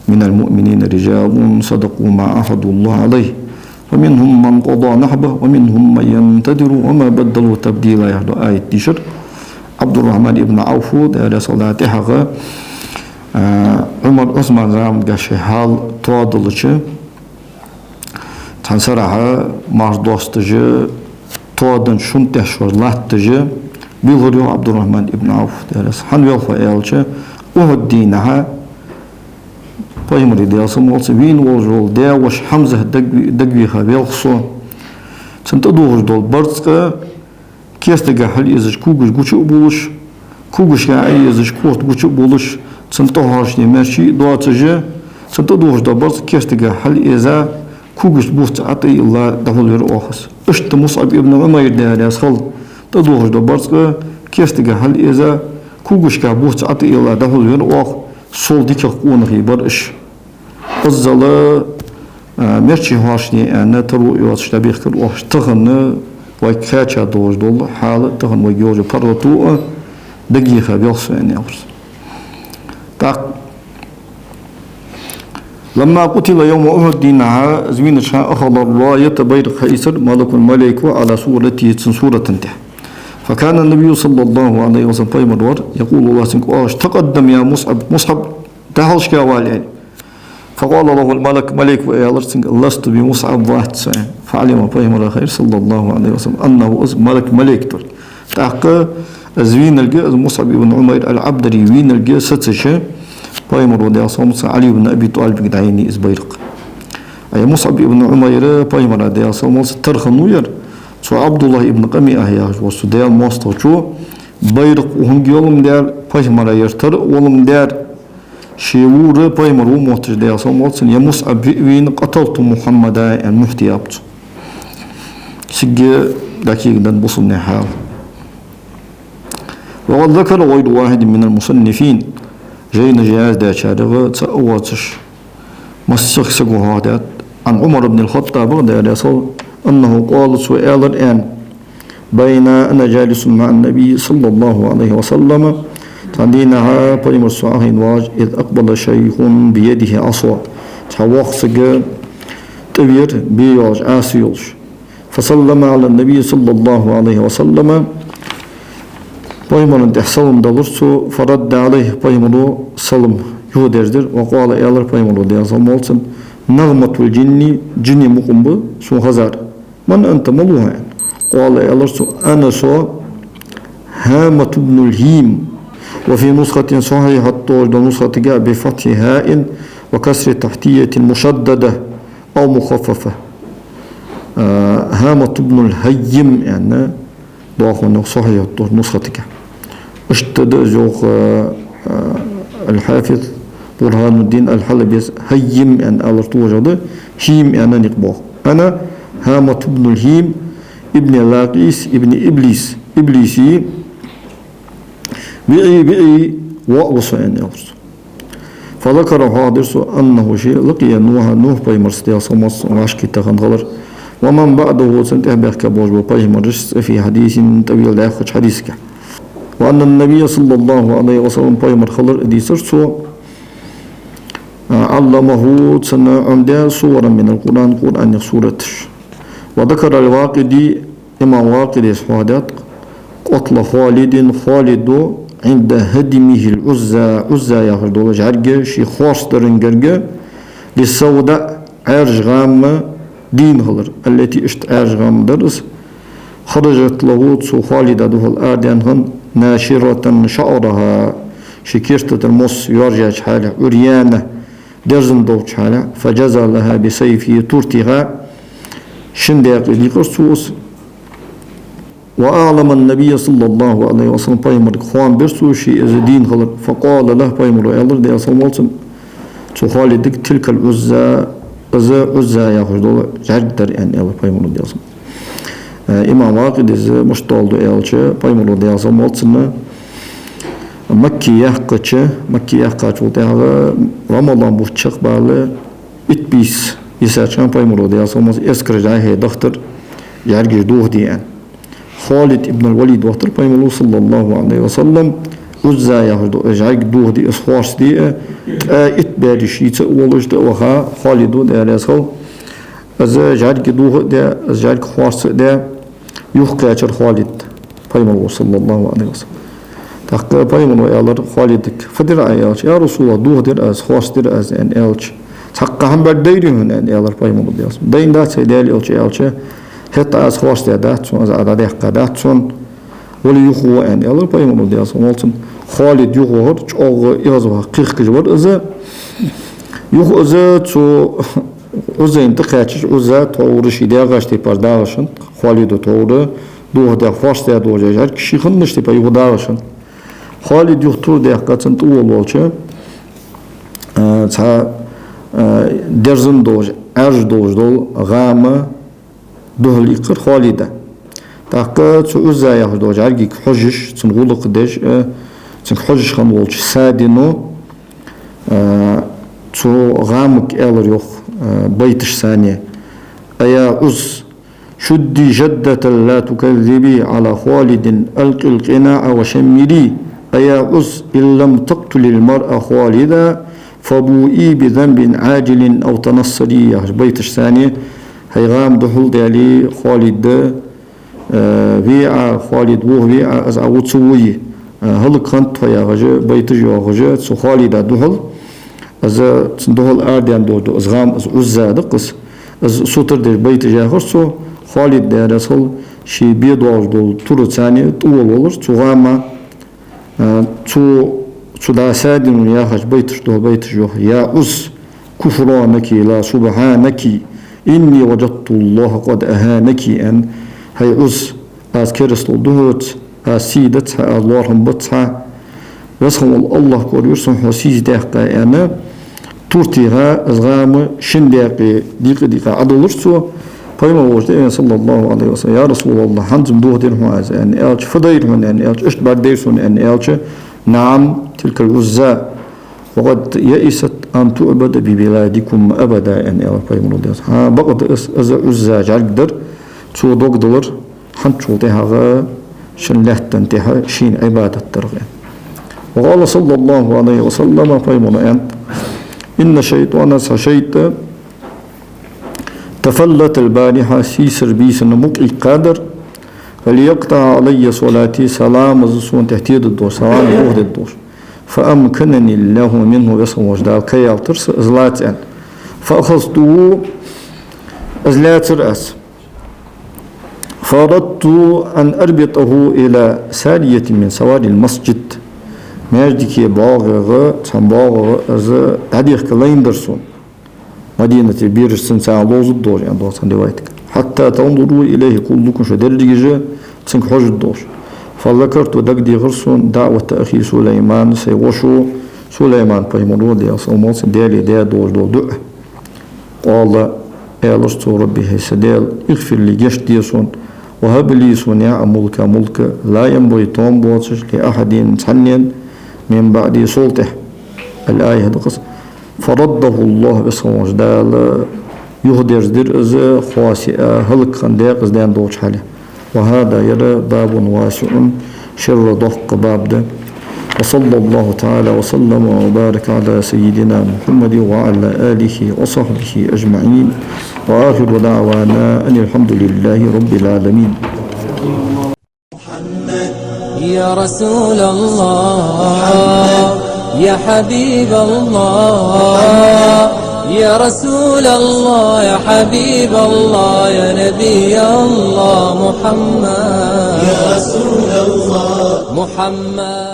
«من المؤمنين رجال صدقوا ما عاهدوا الله عليه». «فمنهم من قضى نحبه ومنهم من ينتظر وما بدلوا تبديلا», яхаш дола аят дийшар. Ӏабдуррахьман ибн Ӏавфа, Даьла раьза хилва цунна, тӀехьагӀа, а, Ӏумар, Ӏусман замангахьа ший хьал тоадалча, цхьан сарахьа марша доасташ, тоаденна шун тӀехьа шоаш латташ, бийлхар, йоах, Ӏабдуррахьман ибн Ӏавф, Даьла раьза хилва цунна. «ХӀана велхав?» аьлча, Ухьуд дийнахьа Пайхамара, Даьла салам хилда цунна, вийна волаш вола даь-воша Хьамза дагаве-, дагавеха велх со. Цунна тӀадувхаш дола барзкъа кестага хьалъэзаш когаш гуча а булаш, когашка Ӏоэзаш корта гуча а булаш, цунна тӀахьоашале мерчий а доацаш, цунна тӀадувхаш дола барзкъа кестага хьалъэза, когашта буц ӀотӀайилла дӀахьулвир оаха из. Иштта МусӀаб ибн Ӏумайра, Даьла раьза хилва цунна, тӀадувхаш дола барзкъа кестага хьалъэза, когашка буц ӀотӀайилла дӀахьулвир оаха, сол дикагӀа къонахий бар уж. Иззал, а, мерчий хьоашале аьнна, таро йоацаш дӀабехкар оаха уж. Тахан вайга кхаьча долаш дола хьал а, тахан вайга йолаш йола паргӀато а дагавеха велх со, аьнна, аьлар цо. ТӀаккха «لما قتل يوم أحد» дийнахьа из вийнача хана «أخذ الراية» байракх хьаийцар «ملك» малайко «على صورته» цун сурата тӀа. «فكان النبي صلى الله عليه وسلم» пайхамар вар «يقول» Аллахӏ цунга оалаш: «تقدم يا مصعب, МусӀаб, дӀахьалхашка вала», аьнна. «فقال له الملك» малайко аьлар цунга: «لست بمصعب, вац со», аьнна. «فعلم» пайхамара хайра, صلى الله عليه وسلم, «أنه» из «ملك» малайк дар. ТӀаккха из вийналга, из МусӀаб ибн Ӏумайр ал-Ӏабдари вийналга сецаш, пайхамара, Даьла салам хилда цунна, Ӏали ибн Аби ТӀалибага дӀаеннай из байракх. Ай, МусӀаб ибн Ӏумайр пайхамара, Даьла салам хилда цунна, тара хиннав ер. Цу Ӏабдуллахӏ ибн КъамиӀа яхаш волча цу Даьла моастагӀчо байракх укхунга йолаш ма дар, пайхамара ер тара а волаш ма дар. Ше вувр пайхамар ва мотташ, Даьла салам хилда цунна: «Я МусӀаб, виъ вийна, قتلت محمدا», аьнна, мухь тӀа яьб цо. Цига ДӀакхийга да бусалба наьха хьал. وقد ذكر غير واحد من المصنفين, жайнаш яздаьчарех цаӀ а воацаш, массехк саго хьоахадаьд, عن عمر بن الخطاب, Даьла раьза хилва, أنه قال, цо аьлар аьнна: بينا أنا جالس مع النبي صلى الله عليه وسلم, цхьан дийнахьа Пайхамарца со Ӏохайна вагӀаш, إذ أقبل شيخ بيده عصا, цхьа воккха саг тӀавера бе йолаш, Ӏаса йолаш. فسلم على النبي صلى الله عليه وسلم, Пайхамара тӀа салам далар цо, فرد عليه, Пайхамара салам юхадерзадир, وقال, аьлар Пайхамара, Даьла салам хилда цунна: نغمة الجن, жинийн мукъам ба сона хезар. من أنت, мала ва хьо, аьнна. قال, аьлар цо: أنا, со, هامة بن الهيم. وفي نسخة, сахьихьат долча нусхатага, بفتح الهاء وكسر التحتية المشددة أو مخففة. А, هامة بن الهيم, аьнна, доагӀа хьона сахьихьат долча нусхатага. Иштта да из, йоах, а, а, аль-Хьафиз Бурхануддин аль-Хьалабес, Хаййим аьнна алар тӀа вожагӀа да, Хим аьнна никъ боагӀа. أنا هامة بن الهيم ابن لاقيس ابن إبليس, Иблиса виӀий, виӀий воӀ ва со, аьнна, аьлар цо. فذكر, хьоахадир цо, أنه, ше, لقي نوحا, Нухь пайхамарца, Даьла салам хилда цунна, вӀашагӀкхийтта хинна хилар. ومن بعده, цунна тӀехьа баьхка болаш бола пайхамарашца, في حديث طويل, дӀаьхача хьадисага. وأن النبي صلى الله عليه وسلم, Пайхамар хилар а дийцар цо, а, علمه, цунна Ӏомадаьд, سورا من القرآن, Къуръанех сураташ. وذكر الواقدي, имам Вакъидес хьоахадаьд, قتل خالد, Халида عند هدمه العزى, Узза яхаш дола жӀарг ше хоастадара гарга, للسوداء, Ӏаьржа гӀама дийна хилар, التي, иштта Ӏаьржа гӀам дар из, خرجت له, цу Халида духьал арадаьнна хинна, ناشرة شعرها, ший керста тӀара мос йоаржача хьале, عريانة, дерзан долча хьале, فجزى لها بسيفه, тур тийха, шин даькъе дийкъар цо из. وأعلم النبي صلى الله عليه وسلم, Пайхамарга хоам бир цо, ше из дийна хилар. فقال له, Пайхамара аьлар, Даьла салам хилда цунна, цу Халидага: تلك العزى, из Узза яхаш дола жӀарг дар, аьнна, аьлар Пайхамара, Даьла салам хилда цунна. Э, имам Вакъидис мишта доаладу аьлча, Пайхамара, Даьла салам хилда цунна, Макка яьккхача, Макка яьккхачул тӀехьагӀа Рамадан бутт чакхбаьлча итт бийса йисача хана Пайхамара, Даьла салам хилда цунна, эскараш дӀа-хьа дахийтар, жӀаргаш дохаде аьнна. Халид ибн аль-Валид вахийтар Пайхамара, صلى الله عليه وسلم, Узза яхаш дола жӀарг дохаде, из хоастаде, ткъаь итт бӀаьрий шийца а волаш, тӀа а ваха, Халида, Даьла раьза хилва, из жӀарг доха а даь, из жӀарг хоаста а даь, юхакхаьчар Халид Пайхамара, صلى الله عليه وسلم. ТӀаккха Пайхамара аьлар Халидага: فدر, аьлча, يا رسول الله, дохадир аз, хоастадир аз, аьнна, аьлча, цхьаккха хӀама бӀаргадайрий хьона, аьнна, аьлар Пайхамара, Даьла салам хилда цунна. Дайнадац, хӀай Даьла элча, аьлча, хӀаьта аз хоастадаьдац хьона, аз Ӏа дӀадаьккхадац хьона. Вала юха ва, аьнна, аьлар Пайхамара, Даьла салам хилда цунна. Халид юхавахар, чӀоагӀа эгӀазваха кхехкаш вар из. Юха из цу Уззайна тӀакхаьчача, Узза тховра ший даьгӀача тайпара дагӀаш хиннад, Халида тховра дохадаь, хоастадаь долча жӀарг ший хиннача тайпара юха дагӀаш хиннад. Халид юха тур даьккха цунна тӀаволавелча, а, цхьа, а, дерзан долаш, Ӏаьржа долаш дола гӀама духьал ийккхар Халида. ТӀаккха цу Узза яхаш долча жӀаргага хьожаш, цун гӀулакх деш, а, цунга хьожаш хинна волча Саъдо, а, цу гӀамага аьлар, йоах, а, байташ санна: أيا عز، شدي جدة لا تكذبي على خالد، ألقي القناع وشمري. أيا عز، إن لم تقتلي المرء خالدا فبوئي بذنب عاجل أو تنصري, яхаш байташ санна, хӀай гӀама духьал даьле Халид, э, ве Ӏа, Халид вохаве Ӏа, из Ӏа ву ца вуй, э, хӀалакхиннад тхо, яхаш, байташ йоахаш, цу Халида духьал. Из цун духьал арадаьнна долаш да из гӀам, из Узза да-кх из. Из сутара деш байташ яхар цо, Халид, Даьла раьза хилва, ший бе доагӀаш долча тураца тӀаволавелар цу гӀама. Э, цу, цу да Саъдо яхача байташта духьал байташ йоах: يا عز، كفرانك لا سبحانك، إني وجدت الله قد أهانك, аьнна, хӀай Ӏуз, аз керастал ду хьоца, аз сий дац хьа, аз лоархӀам бац хьа, Веза хинна вола АллахӀ корайир сона хьо сийсаздаьккха, аьнна, тур тийха, из гӀам шин даькъе дийкъа-дийкъа Ӏодиллар цо, Пайхамара волча аьннад, صلى الله عليه وسلم: «يا رسول الله, хӀанз-м дохадир хьона аз», — аьнна, аьлча, «فديت», — хьона аьнна, аьлча, «иштта бӀаргадайра сона», — аьнна, аьлча, «نعم، تلك العزى، وقد يئست أن تعبد ببلادكم أبدا», — аьнна, аьлар Пайхамара, Даьла салам хилда цунна. ХӀа, бакъда из, из Ӏузза жӀаргдар, цо дог далар, хӀанзчул тӀехьагӀа шун лаьттан тӀа шийна Ӏибадат дарах, аьнна. وقال صلى الله عليه وسلم, Пайхамара аьннад: «إن الشيطان, са шайтӀа, تفلت البارحة, сийсара бийсан мукъаиккхадар, فليقطع علي صلاتي, са ламаз сона тӀехьа тедадолаш, са ламаз дохадергдолаш. فأمكنني الله منه, Веза хинна волча Дала кхайкаялийтар са из лаца», — аьнна. «فأخذته, из лаьцар аз. فأردت أن أربطه إلى سارية من سواري المسجد». Маьждига боагӀаш, цхьан боагӀаш из дӀадехка лайна дар сона. Мадинате бераш цунца ловзаргдолаш, аьнна доагӀа цхьан риваятага. «حتى تنظروا إليه كلكم, шо дерригаш а цунга хьожаргдолаш». «فذكرت, дагадехар сона, دعوة أخي سليمان, сай воша Сулайман пайхамара, Даьла салам хилда цунна, Даьлага даь долаш дола дуӀа. قال, аьлар цо: رب, хӀай са Даьла, اغفر لي, гешт де сона, وهب لي, сона яӀ, ملكا, мулк, لا ينبغي, тоам боацаш, لأحد, цхьаннена, من بعدي, сол тӀехьа». الآية, хӀаьта да-кх из. «فرده الله, Веза хинна волча Дала юхадерзадир из, خاسئا, хӀалакхинна, даькъаза даьнна долча хьале». وهذا, ер, باب واسع, шерра доккха баб да. وصلى الله تعالى وسلم وبارك على سيدنا محمد وعلى آله وصحبه أجمعين. وآخر دعوانا أن الحمد لله رب العالمين. يا رسول الله، يا حبيب الله، يا رسول الله، يا حبيب الله، يا نبي الله محمد. يا رسول الله. محمد.